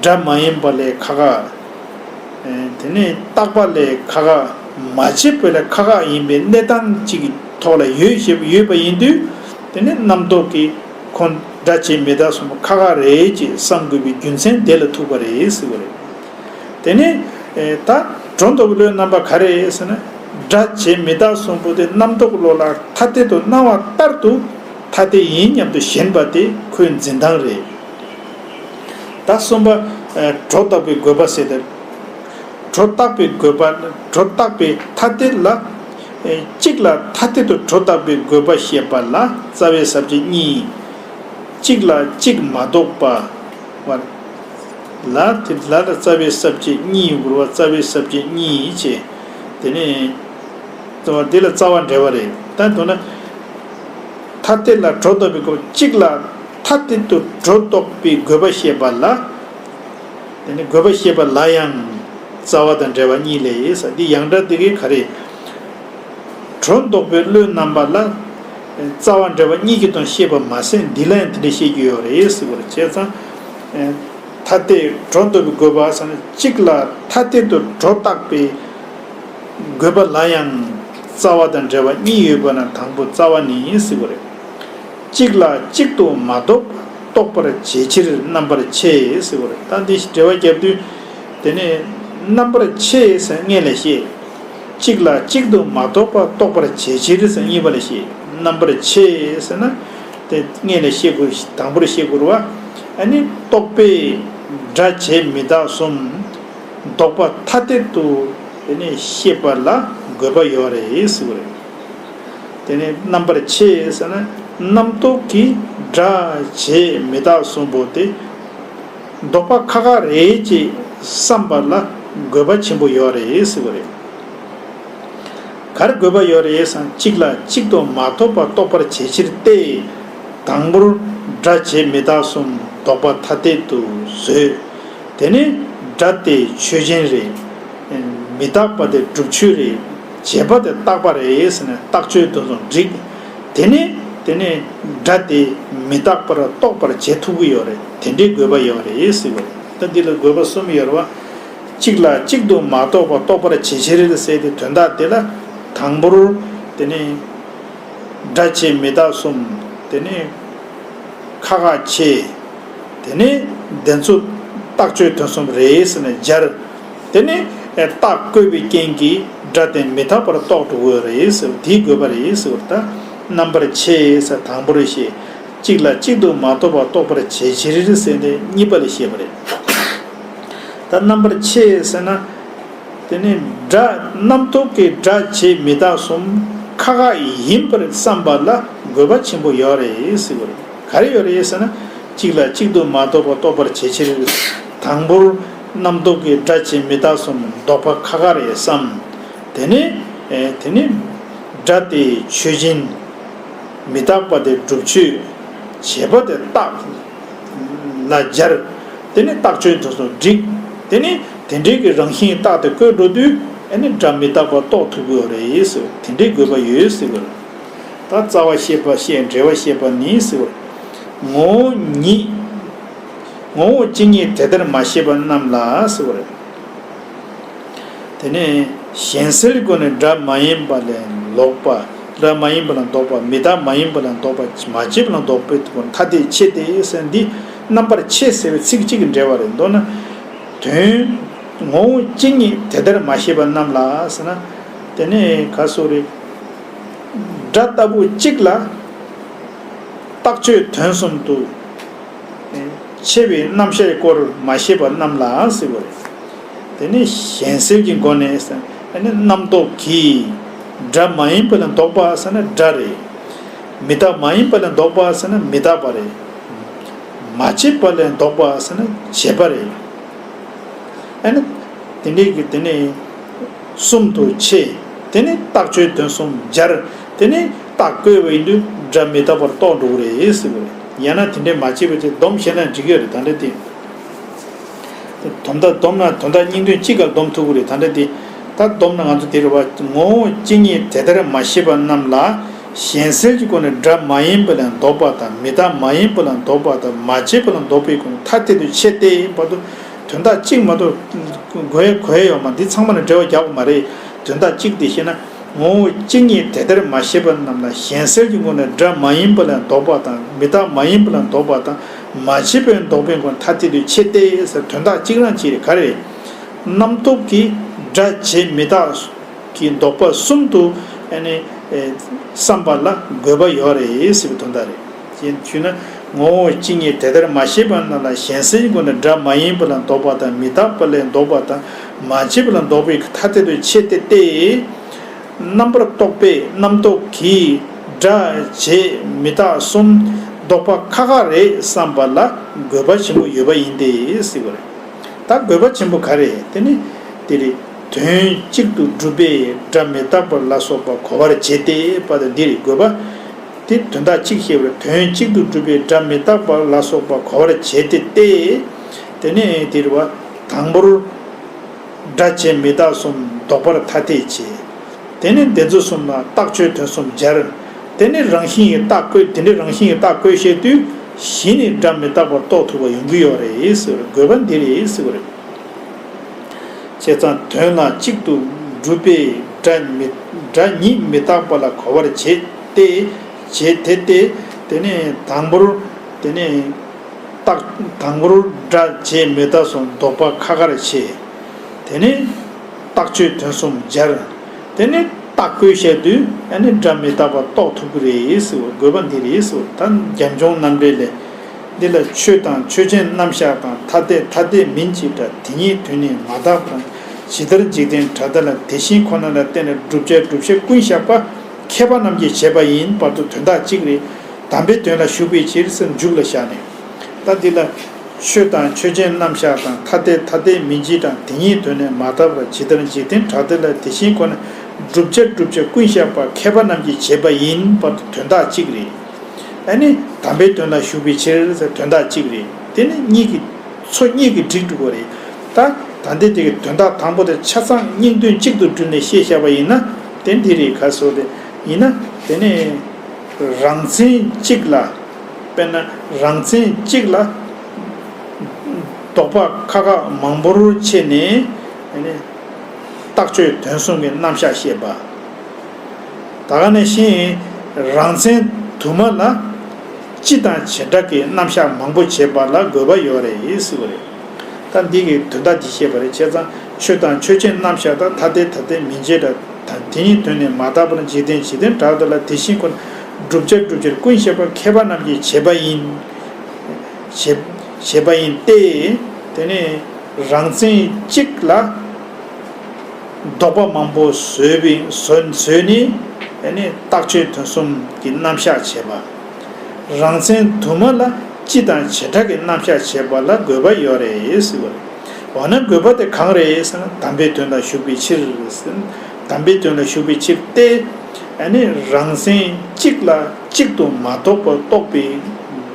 སྒྲ་མ་ཡིན་པ་ལས་ཁག་ཁག། དེ་ནས་རྟག་པ་ལས་ཁག་ཁག། མ་བྱས་པ་ལས་ཁག་ཁག་ཡིན་པའི་གནས་སྟངས་གཅིག་གི་ཐོག་ལ་ཡོད་ཞེས་ཡོད་པ་ཡིན་དུས། དེ་ནི་རྣམ་རྟོག་གིས་ཁོ་སྒྲ་བྱས་མི་རྟག་གསུམ་ཁག་ཁག་རེད་ཅེས་བསམ་དགོས་པའི་རྒྱུ་མཚན་དེ་ལ་ཐུག་པ་རེད་ཟེར་བ་རེད། དེ་ནས་ད་སྒྲོ་འདོགས་པའི་བློའི་རྣམ་པ་ག་རེ་རེད་ཟེར་ན། སྒྲ་བྱས་མི་རྟག་གསུམ་པོ་དེ་རྣམ་རྟོག་བློ་ལ་ཐ་དད་དུ་སྣང་བ་ལྟར་དུ་ཐ་དད་ཡིན་སྙམ་དུ་ཞེན་པ་དེ་ཁོའི་འཛིན་སྟངས་རེད། ད་གསུམ་པ། སྒྲོ་བཏགས་པའི་དགོས་པ་ཟེར་ཏེ། སྒྲོ་བཏགས་པའི་དགོས་པ། སྒྲོ་བཏགས་པའི་ཐ་དད་ལ། གཅིག་ལ་ཐ་དད་དུ་སྒྲོ་བཏགས་པའི་དགོས་པ་བཤད་པ་ལ་རྩ་བའི་ས་བཅད་གཉིས། གཅིག་ལ་གཅིག་མ་གཏོགས་པ། བ། ལ་དེ་ལ་ལ་རྩ་བའི་ས་བཅད་གཉིས་ཡོང་དགོས་པ། རྩ་བའི་ས་བཅད་གཉིས་བྱས། དེ་ནས། རྩ་བ་འདི་ལ་རྩ་བ་འབྲེལ་བ་རེད། ད་མདོར་ན། ཐ་དད་ལ་སྒྲོ་བཏགས་པའི་དགོས་པ། གཅིག་ལ་ཐ་དད་དུ་སྒྲོ་བཏགས་པའི་དགོས་པ་བཤད་པ་ལ། དེ་ནི་དགོས་པ་བཤད་པ་ལ་ཡང་རྩ་བ་དང་འབྲེལ་བ་གཉིས་ལས་ཡོད་ས། འདི་ཡང་སྒྲ་འདི་གའི་ག་རེ། སྒྲོ་འདོགས་པའི་བློའི་རྣམ་པ་ལ་རྩ་བ་འབྲེལ་བ་གཉིས་ཀྱི་དོན་བཤད་པ་མ་ཟད། འདི་ལ་ཡང་དེ་འདྲ་བཤད་རྒྱུ་ཡོད་རེད་ཟེར་བ་རེད། བྱས་ཙང་། ཐ་དད་སྒྲོ་འདོགས་པའི་དགོས་པ་ཟེར་ན། གཅིག་ལ་ཐ་དད་དུ་སྒྲོ་བཏགས་པའི་དགོས་པ་ལ་ཡང་རྩ་བ་དང་འབྲེལ་བ་གཉིས་ཡོད་པ་ན་དང་པོ་རྩ་བ་ནི་ཟེར་བ་རེད། གཅིག་ལ་གཅིག་ཏུ་མ་རྟོགས་པ་རྟོགས་པར་བྱའི་ཕྱིར་རྣམ་པར་ཕྱེ་ཟེར་བ་རེད། ད་འདི་འགྲེལ་བ་བརྒྱབ་དུས། དེ་ནས་རྣམ་པར་ཕྱེ་ཟེར་སྔོན་ལ་བཤད། གཅིག་ལ་གཅིག་ཏུ་མ་རྟོགས་པ་རྟོགས་པར་བྱའི་ཕྱིར་ཟེར་གཉིས་པ་ལ་བཤད། རྣམ་པར་ཕྱེ་ཟེར་ན། དེ་སྔོན་ལ་བཤད་དགོས། དང་པོར་བཤད་དགོས་རེད་བ། ཨ་ནི་རྟོག་པས་སྒྲ་བྱས་མི་རྟག་གསུམ། ལྡོག་པ་ཐ་དད་དུ་དེ་ནས་ཤེས་པ་ལ་དགོས་པ་ཡོད་རེད་ཟེར་བ་རེད། དེ་ནས་རྣམ་པར་ཕྱེ་ཟེར་ན། རྣམ་རྟོག་གིས་སྒྲ་བྱས་མི་རྟག་གསུམ་པོ་དེ་ལྡོག་པ་ཁག་ཁག་རེད་ཅེས་བསམ་པ་ལ་དགོས་པ་ཆེན་པོ་ཡོད་རེད་ཟེར་བ་རེད། གར་དགོས་པ་ཡོད་རེད་ཟེར་ན། གཅིག་ལ་གཅིག་ཏུ་མ་རྟོགས་པ་རྟོགས་པར་བྱའི་ཕྱིར་ཏེ། དང་པོར་སྒྲ་བྱས་མི་རྟག་གསུམ་ལྡོག་པ་ཐ་དད་དུ་བཟོས། དེ་ནས་སྒྲ་དེ་ཆོས་ཅན་རེད། མི་རྟག་པ་དེ་སྒྲུབ་ཆོས་རེད། བྱས་པ་དེ་རྟག་པ་རེད་ཟེར་ནས་རྟགས་ཆོས་དེ་ཚོ་འགྲིག། དེ་ནས་དེ་ནས་སྒྲ་དེ་མི་རྟག་པར་རྟོགས་པར་བྱེད་ཐུབ་ཀྱི་ཡོད་རེད། དེ་འདྲའི་དགོས་པ་ཡོད་རེད་ཟེར་བ་རེད། ད་འདི་ལ་དགོས་པ་གསུམ་ཡོད་རེད་བ། གཅིག་ལ་གཅིག་ཏུ་མ་རྟོགས་པ་རྟོགས་པར་བྱའི་ཕྱིར་ཟེར་ཏེ། དོན་དག་དེ་ལ་དང་པོར་དེ་ནས་སྒྲ་བྱས་མི་རྟག་གསུམ། དེ་ནས་ཁག་ཁག་ཕྱེ། དེ་ནས་དེ་ཚོ་རྟགས་ཆོས་དོན་གསུམ་རེད་ཟེར་ནས་སྦྱར། དེ་ནས་རྟགས་བཀོད་པའི་རྐྱེན་གྱིས་སྒྲ་དེ་མི་རྟག་པར་རྟོགས་འགྲོ་གི་རེད་ཟེར། དེའི་དགོས་པ་རེད་ཟེར་བ། ད་རྣམ་པར་ཕྱེ་ཟེར་དང་པོར་བཤད། གཅིག་ལ་གཅིག་ཏུ་མ་རྟོགས་པ་རྟོགས་པར་བྱའི་ཕྱིར་ཟེར་ནས་གཉིས་པ་ལ་བཤད་པ་རེད། ད་རྣམ་པར་ཕྱེ་ཟེར་ན། དེ་ནས་སྒྲ་རྣམ་རྟོག་གིས་སྒྲ་བྱས་མི་རྟག་གསུམ་ཁག་ཁག་ཡིན་པར་བསམ་པ་ལ་དགོས་པ་ཆེན་པོ་ཡོད་རེད་ཟེར་བ་རེད། ག་རེ་ཡོད་རེད་ཟེར་ན། གཅིག་ལ་གཅིག་ཏུ་མ་རྟོགས་པ་རྟོགས་པར་བྱའི་ཕྱིར། དང་པོར་ རྣམ་རྟོག་གི་སྒྲ་བྱས་མི་རྟག་གསུམ་ལྡོག་པ་ཁ་ཁ་རེད་བསམ། དེ་ནས་ཨེ་དེ་ནས་སྒྲ་དེ་ཆོས་ཅན། མི་རྟག་པ་དེ་སྒྲུབ་ཆོས་བྱས་པ་དེ་རྟགས་ལ་སྦྱར། དེ་ནས་རྟགས་ཆོས་དེ་ཚོ་བསྒྲིགས། དེ་ནས་དེ་འདྲའི་གི་རང་བཞིན་རྟགས་དེ་བཀོད་འགྲོ་དུས་ཨ་ནི་སྒྲ་མི་རྟག་པ་རྟོགས་ཐུབ་ཀྱི་ཡོད་རེད་ཟེར་བ་དེ་འདྲའི་དགོས་པ་ཡོད་ཟེར་བ་རེད། ད་རྩ་བ་ཤེས་པ་ཤེས་འབྲས་བུ་ཤེས་པ་ནི་ཟེར་བ་རེད། ངོ་བོ་ཉིད། ངོ་བོ་ཇི་སྙེད་དེ་ལྟར་མ་ཤེས་པ་རྣམས་ལ་ཟེར་བ་རེད། དེ་ནས་གཞན་སེལ་སྒོ་ནས་སྒྲ་མ་ཡིན་པ་ལས་ལྡོག་པ། སྒྲ་མ་ཡིན་པ་ལ་ལྡོག་པ། མི་རྟག་མ་ཡིན་པ་ལ་ལྡོག་པ། མ་བྱས་པ་ལ་ལྡོག་པའི་སྒོ་ནས་ཐ་དད་ཆེ་སྟེ་ཟེར། འདི་རྣམ་པར་ཆེ་ཟེར་བའི་ཚིག་གཅིག་གི་འགྲེལ་བ་རེད། མདོར་ན། དོན། ངོ་བོ་ཇི་སྙེད་དེ་ལྟར་མ་ཤེས་པ་རྣམས་ལ་ཟེར་ན། དེ་ནས་ག་སོ་རེད། སྒྲ་ལྟ་བུ་གཅིག་ལ་རྟགས་ཆོས་དོན་གསུམ་དུ་ཕྱེ་བའི་རྣམ་གཞག་སྐོར་མ་ཤེས་པ་རྣམས་ལ་ཟེར་བ་རེད། དེ་ནི་གཞན་སེལ་གྱི་སྒོ་ནས་ཟེར་ན་རྣམ་རྟོག་གིས་སྒྲ་མ་ཡིན་པ་ལ་ལྡོག་པ་ཟེར་ན་སྒྲ་རེད། མི་རྟག་མ་ཡིན་པ་ལ་ལྡོག་པ་ཟེར་ན་མི་རྟག་པ་རེད། མ་བྱས་པ་ལ་ལྡོག་པ་ཟེར་ན་བྱས་པ་རེད། ཨ་ནི་དེ་འདྲའི་གི་དེ་ནི་གསུམ་དུ་ཕྱེ། དེ་ནི་རྟགས་ཆོས་དོན་གསུམ་སྦྱར། དེ་ནི་རྟགས་བཀོད་པ་ཡིན་དུས་སྒྲ་མི་རྟག་པར་རྟོགས་འགྲོ་གི་རེད་ཟེར་བ་རེད། ཡང་ན་དེ་འདྲའི་མ་བྱས་པ་བྱས་སྡོམ་བྱས་ན་འགྲིག་གི་རེད། ད་འདྲ་དེ། དོན་དག་སྡོམ་ན་དོན་དག་སྙིང་དོན་གཅིག་ག་སྡོམ་ཐུབ་ཀྱི་རེད། ད་འདྲ་དེ། ད་སྡོམ་ན་ང་ཚོ་དེ་རེད་བ། ངོ་བོ་ཇི་སྙེད་དེ་ལྟར་མ་ཤེས་པ་རྣམས་ལ། གཞན་སེལ་གྱི་སྒོ་ནས་སྒྲ་མ་ཡིན་པ་ལ་ལྡོག་པ་དང་། མི་རྟག་མ་ཡིན་པ་ལ་ལྡོག་པ་དང་། མ་བྱས་པ་ལ་ལྡོག་པའི་སྒོ་ནས་ཐ་དད་དུ་ཕྱེ་སྟེ་བར་དུ་དོན་དག་གཅིག་མ་གཏོགས་གོ་ཡ་གོ་ཡ་ཡོད་མ། འདི་ཚང་མ་ལ་འགྲེལ་བ་རྒྱག་དགོས་མ་རེད། དོན་དག་གཅིག་དེ་ཤེས་ན། ངོ་བོ་ཇི་སྙེད་དེ་ལྟར་མ་ཤེས་པ་རྣམས་ལ། གཞན་སེལ་གྱི་སྒོ་ནས་སྒྲ་མ་ཡིན་པ་ལ་ལྡོག་པ་དང་། མི་རྟག་མ་ཡིན་པ་ལ་ལྡོག་པ་དང་། མ་བྱས་པ་ལ་ལྡོག་པའི་སྒོ་ནས་ཐ་དད་དུ་ཕྱེ་སྟེ་ཟེར། དོན་དག་གཅིག་རང་གཅིག་རེད། ག་རེ་རེད། རྣམ་རྟོག་གིས་སྒྲ་བྱས་མི་རྟག་གི་ལྡོག་པ་གསུམ་དུ་ཨ་ནི་ཨེ་བསམ་པ་ལ་དགོས་པ་ཡོད་རེད་ཟེར་བའི་དོན་དག་རེད། ཅེས་ཞུས་ན། ངོ་བོ་ཇི་སྙེད་དེ་ལྟར་མ་ཤེས་པ་རྣམས་ལ། གཞན་སེལ་གྱི་སྒོ་ནས་སྒྲ་མ་ཡིན་པ་ལ་ལྡོག་པ་དང་། མི་རྟག་པ་ལ་ལྡོག་པ་དང་། མ་བྱས་པ་ལ་ལྡོག་པའི་ཐ་དད་དུ་ཕྱེ་སྟེ་སྟེ། རྣམ་པར་རྟོག་པའི་རྣམ་རྟོག་གིས་སྒྲ་བྱས་མི་རྟག་གསུམ་ལྡོག་པ་ཁ་ཁ་རེད་བསམ་པ་ལ་དགོས་པ་ཆེན་པོ་ཡོད་པ་ཡིན་ཏེ་ཟེར་བ་རེད། ད་དགོས་པ་ཆེན་པོ་ག་རེ། དེ་ནི་དེ་རེད། དོན་གཅིག་ཏུ་སྒྲུབ་པའི་སྒྲ་མི་རྟག་པ་ལ་སོགས་པ་གོ་བར་བྱེད་དེ་བ་དང་འདི་རེད། དགོས་པ་དེ་དོན་དག་གཅིག་བཤད་པར། དོན་གཅིག་ཏུ་སྒྲུབ་པའི་སྒྲ་མི་རྟག་པ་ལ་སོགས་པ་གོ་བར་བྱེད་དེ་སྟེ། དེ་ནས་དེ་རེད་བ། དང་པོར་སྒྲ་བྱས་མི་རྟག་གསུམ་ལྡོག་པར་ཐ་དད་བྱེད། དེ་ནས་དེ་ཚོ་གསུམ་ལ་རྟགས་ཆོས་དོན་གསུམ་སྦྱར། དེ་ནས་རང་བཞིན་གྱི་རྟགས་བཀོད། དེ་འདྲའི་རང་བཞིན་གྱི་རྟགས་བཀོད་བཤད་དུས་གཞི་ནས་སྒྲ་མི་རྟག་པར་རྟོགས་ཐུབ་པ་ཡོང་གི་ཡོད་རེད་ཟེར་བ་རེད། དགོས་པ་འདི་རེད་ཟེར་བ་རེད། བྱས་ཙང་དོན་ལ་གཅིག་ཏུ་སྒྲུབ་པའི་སྒྲ་མི་སྒྲ་ཉིད་མི་རྟག་པ་ལ་གོ་བར་བྱེད་དེ། བྱེད་དེ་སྟེ། དེ་ནས་དང་པོར་དེ་ནས་རྟགས་དང་པོར་སྒྲ་བྱས་མི་རྟག་གསུམ་ལྡོག་པ་ཁ་ཁར་བྱེད། དེ་ནས་རྟགས་ཆོས་དོན་གསུམ་སྦྱར། དེ་ནས་རྟགས་བཀོད་བཤད་དུས་ཨ་ནི་སྒྲ་མི་རྟག་པ་རྟོགས་ཐུབ་ཀྱི་རེད་ཟེར་བ། དགོས་པ་འདི་རེད་ཟེར་བ། ད་རྒྱབ་ལྗོངས་རྣམ་འགྲེལ་ལས། འདི་ལ་ཆོས་དང་ཆོས་ཅན་རྣམ་གཞག་དང་། ཐ་དད་ཐ་དད་མིན་གྱི་སྒྲ། དེ་ཉིད་དོན་ནི་མ་དག་པ་དང་། ཇི་ལྟར་འཇིག་རྟེན་སྒྲ་དག་ལ། དེ་བཞིན་ཁོ་ན་ལ་བརྟེན་ནས། བསྒྲུབ་བྱ་བསྒྲུབ་བྱེད་ཀུན་བཞག་པ། མཁས་པ་རྣམས་ཀྱིས་བྱས་པ་ཡིན། བར་དུ་དོན་དག་གཅིག་རེད། དམ་པའི་དོན་ལ་ཞུགས་པའི་ཕྱིར་ཟེར་མཇུག་ལ་བཞག་ནས། ད་འདི་ལ་ཆོས་དང་ཆོས་ཅན་རྣམ་གཞག་དང་། ཐ་དད་ཐ་དད་མིན་གྱི་སྒྲ། དེ་ཉིད་དོན་ནི་མ་དག་པ་དང་། ཇི་ལྟར་འཇིག་རྟེན་སྒྲ་དག་ལ། དེ་བཞིན་ཁོ་ན། བསྒྲུབ་བྱ་བསྒྲུབ་བྱེད་ཀུན་བཞག་པ། མཁས་པ་རྣམས་ཀྱིས་བྱས་པ་ཡིན། བར་དུ་དོན་དག་གཅིག་རེད། ཨ་ནི་དམ་པའི་དོན་ལ་ཞུགས་པའི་ཕྱིར་ཟེར་དོན་དག་གཅིག་རེད། དེ་ནི་གཉིས་ཀྱི་ཚོ་གཉིས་ཀྱིས་འགྲིག་འགྲོ་གི་རེད། ད་ད་ལྟའི་དེ་གི་དོན་དག་དང་པོ་དེ་ཆ་ཚང་སྙིང་དོན་གཅིག་ཏུ་བསྒྲིལ་ནས་བཤད་བཞག་པ་ཡིན་ན། དེ་འདི་རེད། ག་སོ་དེ་ཡིན་ན། དེ་ནི་རང་མཚན་གཅིག་ལ། དཔེར་ན་རང་མཚན་གཅིག་ལ་ལྡོག་པ་ཁ་ཁ་མང་པོར་ཕྱེ་ནས། དེ་ནི་རྟགས་ཆོས་དོན་གསུམ་གྱི་རྣམ་གཞག་བཤད་པ། ད་ག་ནང་བཞིན་རང་མཚན་དུ་མ་ལ་སྤྱི་དང་བྱེ་བྲག་གི་རྣམ་གཞག་མང་པོ་བྱེད་པ་ལ་དགོས་པ་ཡོད་རེད་ཟེར་བ་རེད། ད་འདི་གི་དོན་དག་འདི་བཤད་པ་རེད། བྱས་ཙང་ཆོས་དང་ཆོས་ཅན་རྣམ་གཞག་དང་། ཐ་དད་ཐ་དད་མིན་གྱི་སྒྲ་དང་། དེ་ཉིད་དོན་ནི་མ་དག་པ་དང་། འཇིག་རྟེན་འཇིག་རྟེན་སྒྲ་དག་ལ། དེ་བཞིན་ཁོ་ན། བསྒྲུབ་བྱ་བསྒྲུབ་བྱེད་ཀུན་བཞག་པ། མཁས་པ་རྣམས་ཀྱིས་བྱས་པ་ཡིན། བྱས་བྱས་པ་ཡིན་ཏེ། དེ་ནི་རང་མཚན་གཅིག་ལ་ལྡོག་པ་མང་པོ་བཟོས་པའི་བཟོས་བཟོས་ནས། ཨ་ནི་རྟགས་ཆོས་དོན་གསུམ་གྱི་རྣམ་གཞག་བྱེད་པ། རང་མཚན་དུ་མ་ལ་སྤྱི་དང་བྱེ་བྲག་གི་རྣམ་གཞག་བྱེད་པ་ལ་དགོས་པ་ཡོད་རེད་ཟེར་བ་རེད། འོ་ན་དགོས་པ་དེ་གང་རེད་ཟེར་ན། དམ་པའི་དོན་ལ་ཞུགས་པའི་ཕྱིར་ཟེར། དམ་པའི་དོན་ལ་ཞུགས་པའི་ཕྱིར་ཏེ། ཨ་ནི་རང་མཚན་གཅིག་ལ་གཅིག་ཏུ་མ་རྟོགས་པར་རྟོགས་པའི་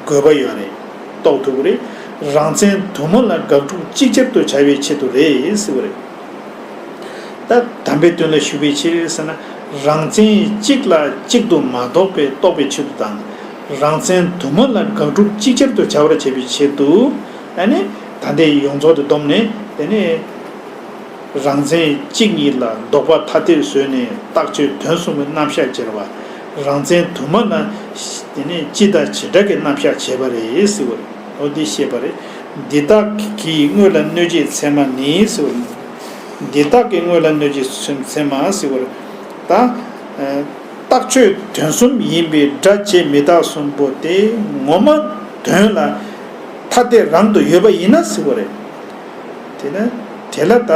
དགོས་པ་ཡོད་རེད། རྟོགས་ཐུབ་ཀྱི་རེད། རང་མཚན་དུ་མ་ལ་དགག་སྒྲུབ་ཅིག་ཅར་དུ་བྱ་བའི་ཆེད་དུ་རེད་ཟེར་བ་རེད། ད་དམ་པའི་དོན་ལ་ཞུགས་པའི་ཕྱིར་ཟེར་ན། རང་མཚན་གཅིག་ལ་གཅིག་ཏུ་མ་རྟོགས་པའི་རྟོགས་པའི་ཆེད་དུ་དང་། རང་མཚན་དུ་མ་ལ་དགག་སྒྲུབ་ཅིག་ཅར་དུ་བྱ་བར་བྱེད་པའི་ཆེད་དུ། ཨ་ནི་ད་ལྟའི་ཡོངས་རྫོགས་དེ་བསྡོམས་ནས་དེ་ནི། རང་མཚན་གཅིག་ཉིད་ལ་ལྡོག་པ་ཐ་དད་བཟོས་ནས་རྟགས་ཆོས་དོན་གསུམ་གྱི་རྣམ་གཞག་སྦྱར་བ། རང་མཚན་དུ་མ་ལ་དེ་ནི་སྤྱི་དང་བྱེ་བྲག་གི་རྣམ་གཞག་བྱས་པ་རེད་ཟེར་བ་རེད། འོ་འདི་བཤད་པ་རེད། འདི་དག་གི་དངོས་ལ་གནོད་བྱེད་ཚད་མ་ནི་ཟེར་བ་རེད། འདི་དག་གི་དངོས་ལ་གནོད་བྱེད་ཚད་མ་ཟེར་བ་རེད། ད། རྟགས་ཆོས་དོན་གསུམ་ཡིན་པའི་སྒྲ་བྱས་མི་རྟག་གསུམ་པོ་དེ་ངོ་མ་དོན་ལ་ཐ་དད་རང་དུ་ཡོད་པ་ཡིན་ན་ཟེར་བ་རེད། དེ་ན་དེ་ལ་ད་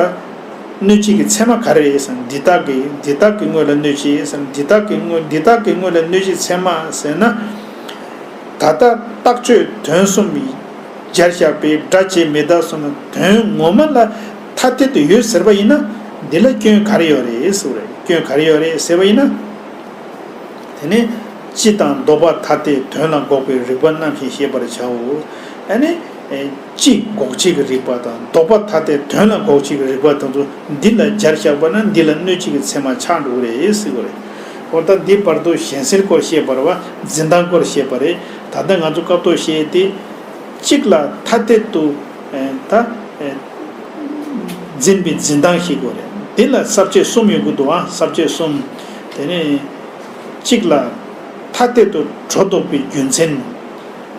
གནོད་བྱེད་ཀྱི་ཚད་མ་ག་རེ་རེད་ཟེར་ན། འདི་དག་གི་འདི་དག་གི་དངོས་ལ་གནོད་བྱེད་ཟེར་ན། འདི་དག་གི་དངོས་འདི་དག་གི་དངོས་ལ་གནོད་བྱེད་ཚད་མ་ཟེར་ན། ད་ལྟ་རྟགས་ཆོས་དོན་གསུམ་སྦྱར་བཞག་པའི་སྒྲ་བྱས་མི་རྟག་གསུམ་ལ་དོན་ངོ་མ་ལ་ཐ་དད་དུ་ཡོད་ཟེར་བ་ཡིན་ན། འདི་ལ་སྐྱོན་ག་རེ་ཡོད་རེད་ཟེར་བ་རེད། སྐྱོན་ག་རེ་ཡོད་རེད་ཟེར་བ་ཡིན་ན། དེ་ནི་སྤྱི་དང་ལྡོག་པ་ཐ་དད་དོན་ལ་འགོག་པའི་རིགས་པ་རྣམ་བཞིན་ཤེས་པར་བྱའོ། ཨ་ནི། སྤྱི་འགོག་བྱེད་ཀྱི་རིགས་པ་དང་ལྡོག་པ་ཐ་དད་དོན་ལ་འགོག་བྱེད་ཀྱི་རིགས་པ་དེ་ཚོ་འདི་ལ་སྦྱར་བཞག་པ་ན་འདི་ལ་གནོད་བྱེད་ཀྱི་ཚད་མ་ཆགས་འགྲོ་གི་རེད་ཟེར་གྱི་རེད། འོ་ད་འདི་བར་དུ་གཞན་སེལ་སྐོར་བཤད་པ་རེད་བ། འཛིན་སྟངས་སྐོར་བཤད་པ་རེད། ད་ལྟ་ང་ཚོ་སྐབས་ཐོག་བཤད་དེ། གཅིག་ལ་ཐ་དད་དུ་ད་འཛིན་པའི་འཛིན་སྟངས་ཤིག་དགོས་རེད། འདི་ལ་ས་བཅད་གསུམ་ཡོང་གི་འདུག་ཨ། ས་བཅད་གསུམ། དེ་ནས་གཅིག་ལ་ཐ་དད་དུ་སྒྲོ་འདོགས་པའི་རྒྱུ་མཚན།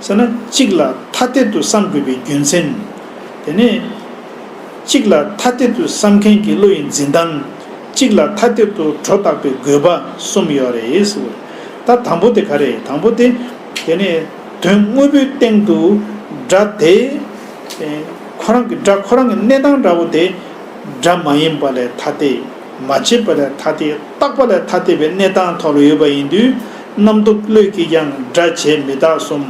ཟེར་ན་གཅིག་ལ་ཐ་དད་དུ་བསམ་དགོས་པའི་རྒྱུ་མཚན། དེ་ནས་གཅིག་ལ་ཐ་དད་དུ་བསམ་མཁན་གྱི་བློ་ཡི་འཛིན་སྟངས། གཅིག་ལ་ཐ་དད་དུ་སྒྲོ་བཏགས་པའི་དགོས་པ་གསུམ་ཡོད་རེད་ཟེར། ད་དང་པོ་དེ་ག་རེ། དང་པོ་དེ། དེ་ནས་དོན་དངོས་པོའི་སྟེང་དུ་སྒྲ་དེ། ཁོ་རང་གི་སྒྲ་ཁོ་རང་གི་གནས་སྟངས་འདྲ་བོ་དེ། སྒྲ་མ་ཡིན་པ་ལས་ཐ་དད། མ་བྱས་པ་ལས་ཐ་དད། རྟག་པ་ལས་ཐ་དད་པའི་གནས་སྟངས་ཐོག་ལ་ཡོད་པ་ཡིན་དུས། རྣམ་རྟོག་བློས་ཀྱིས་ཀྱང་སྒྲ་བྱས་མི་རྟག་གསུམ་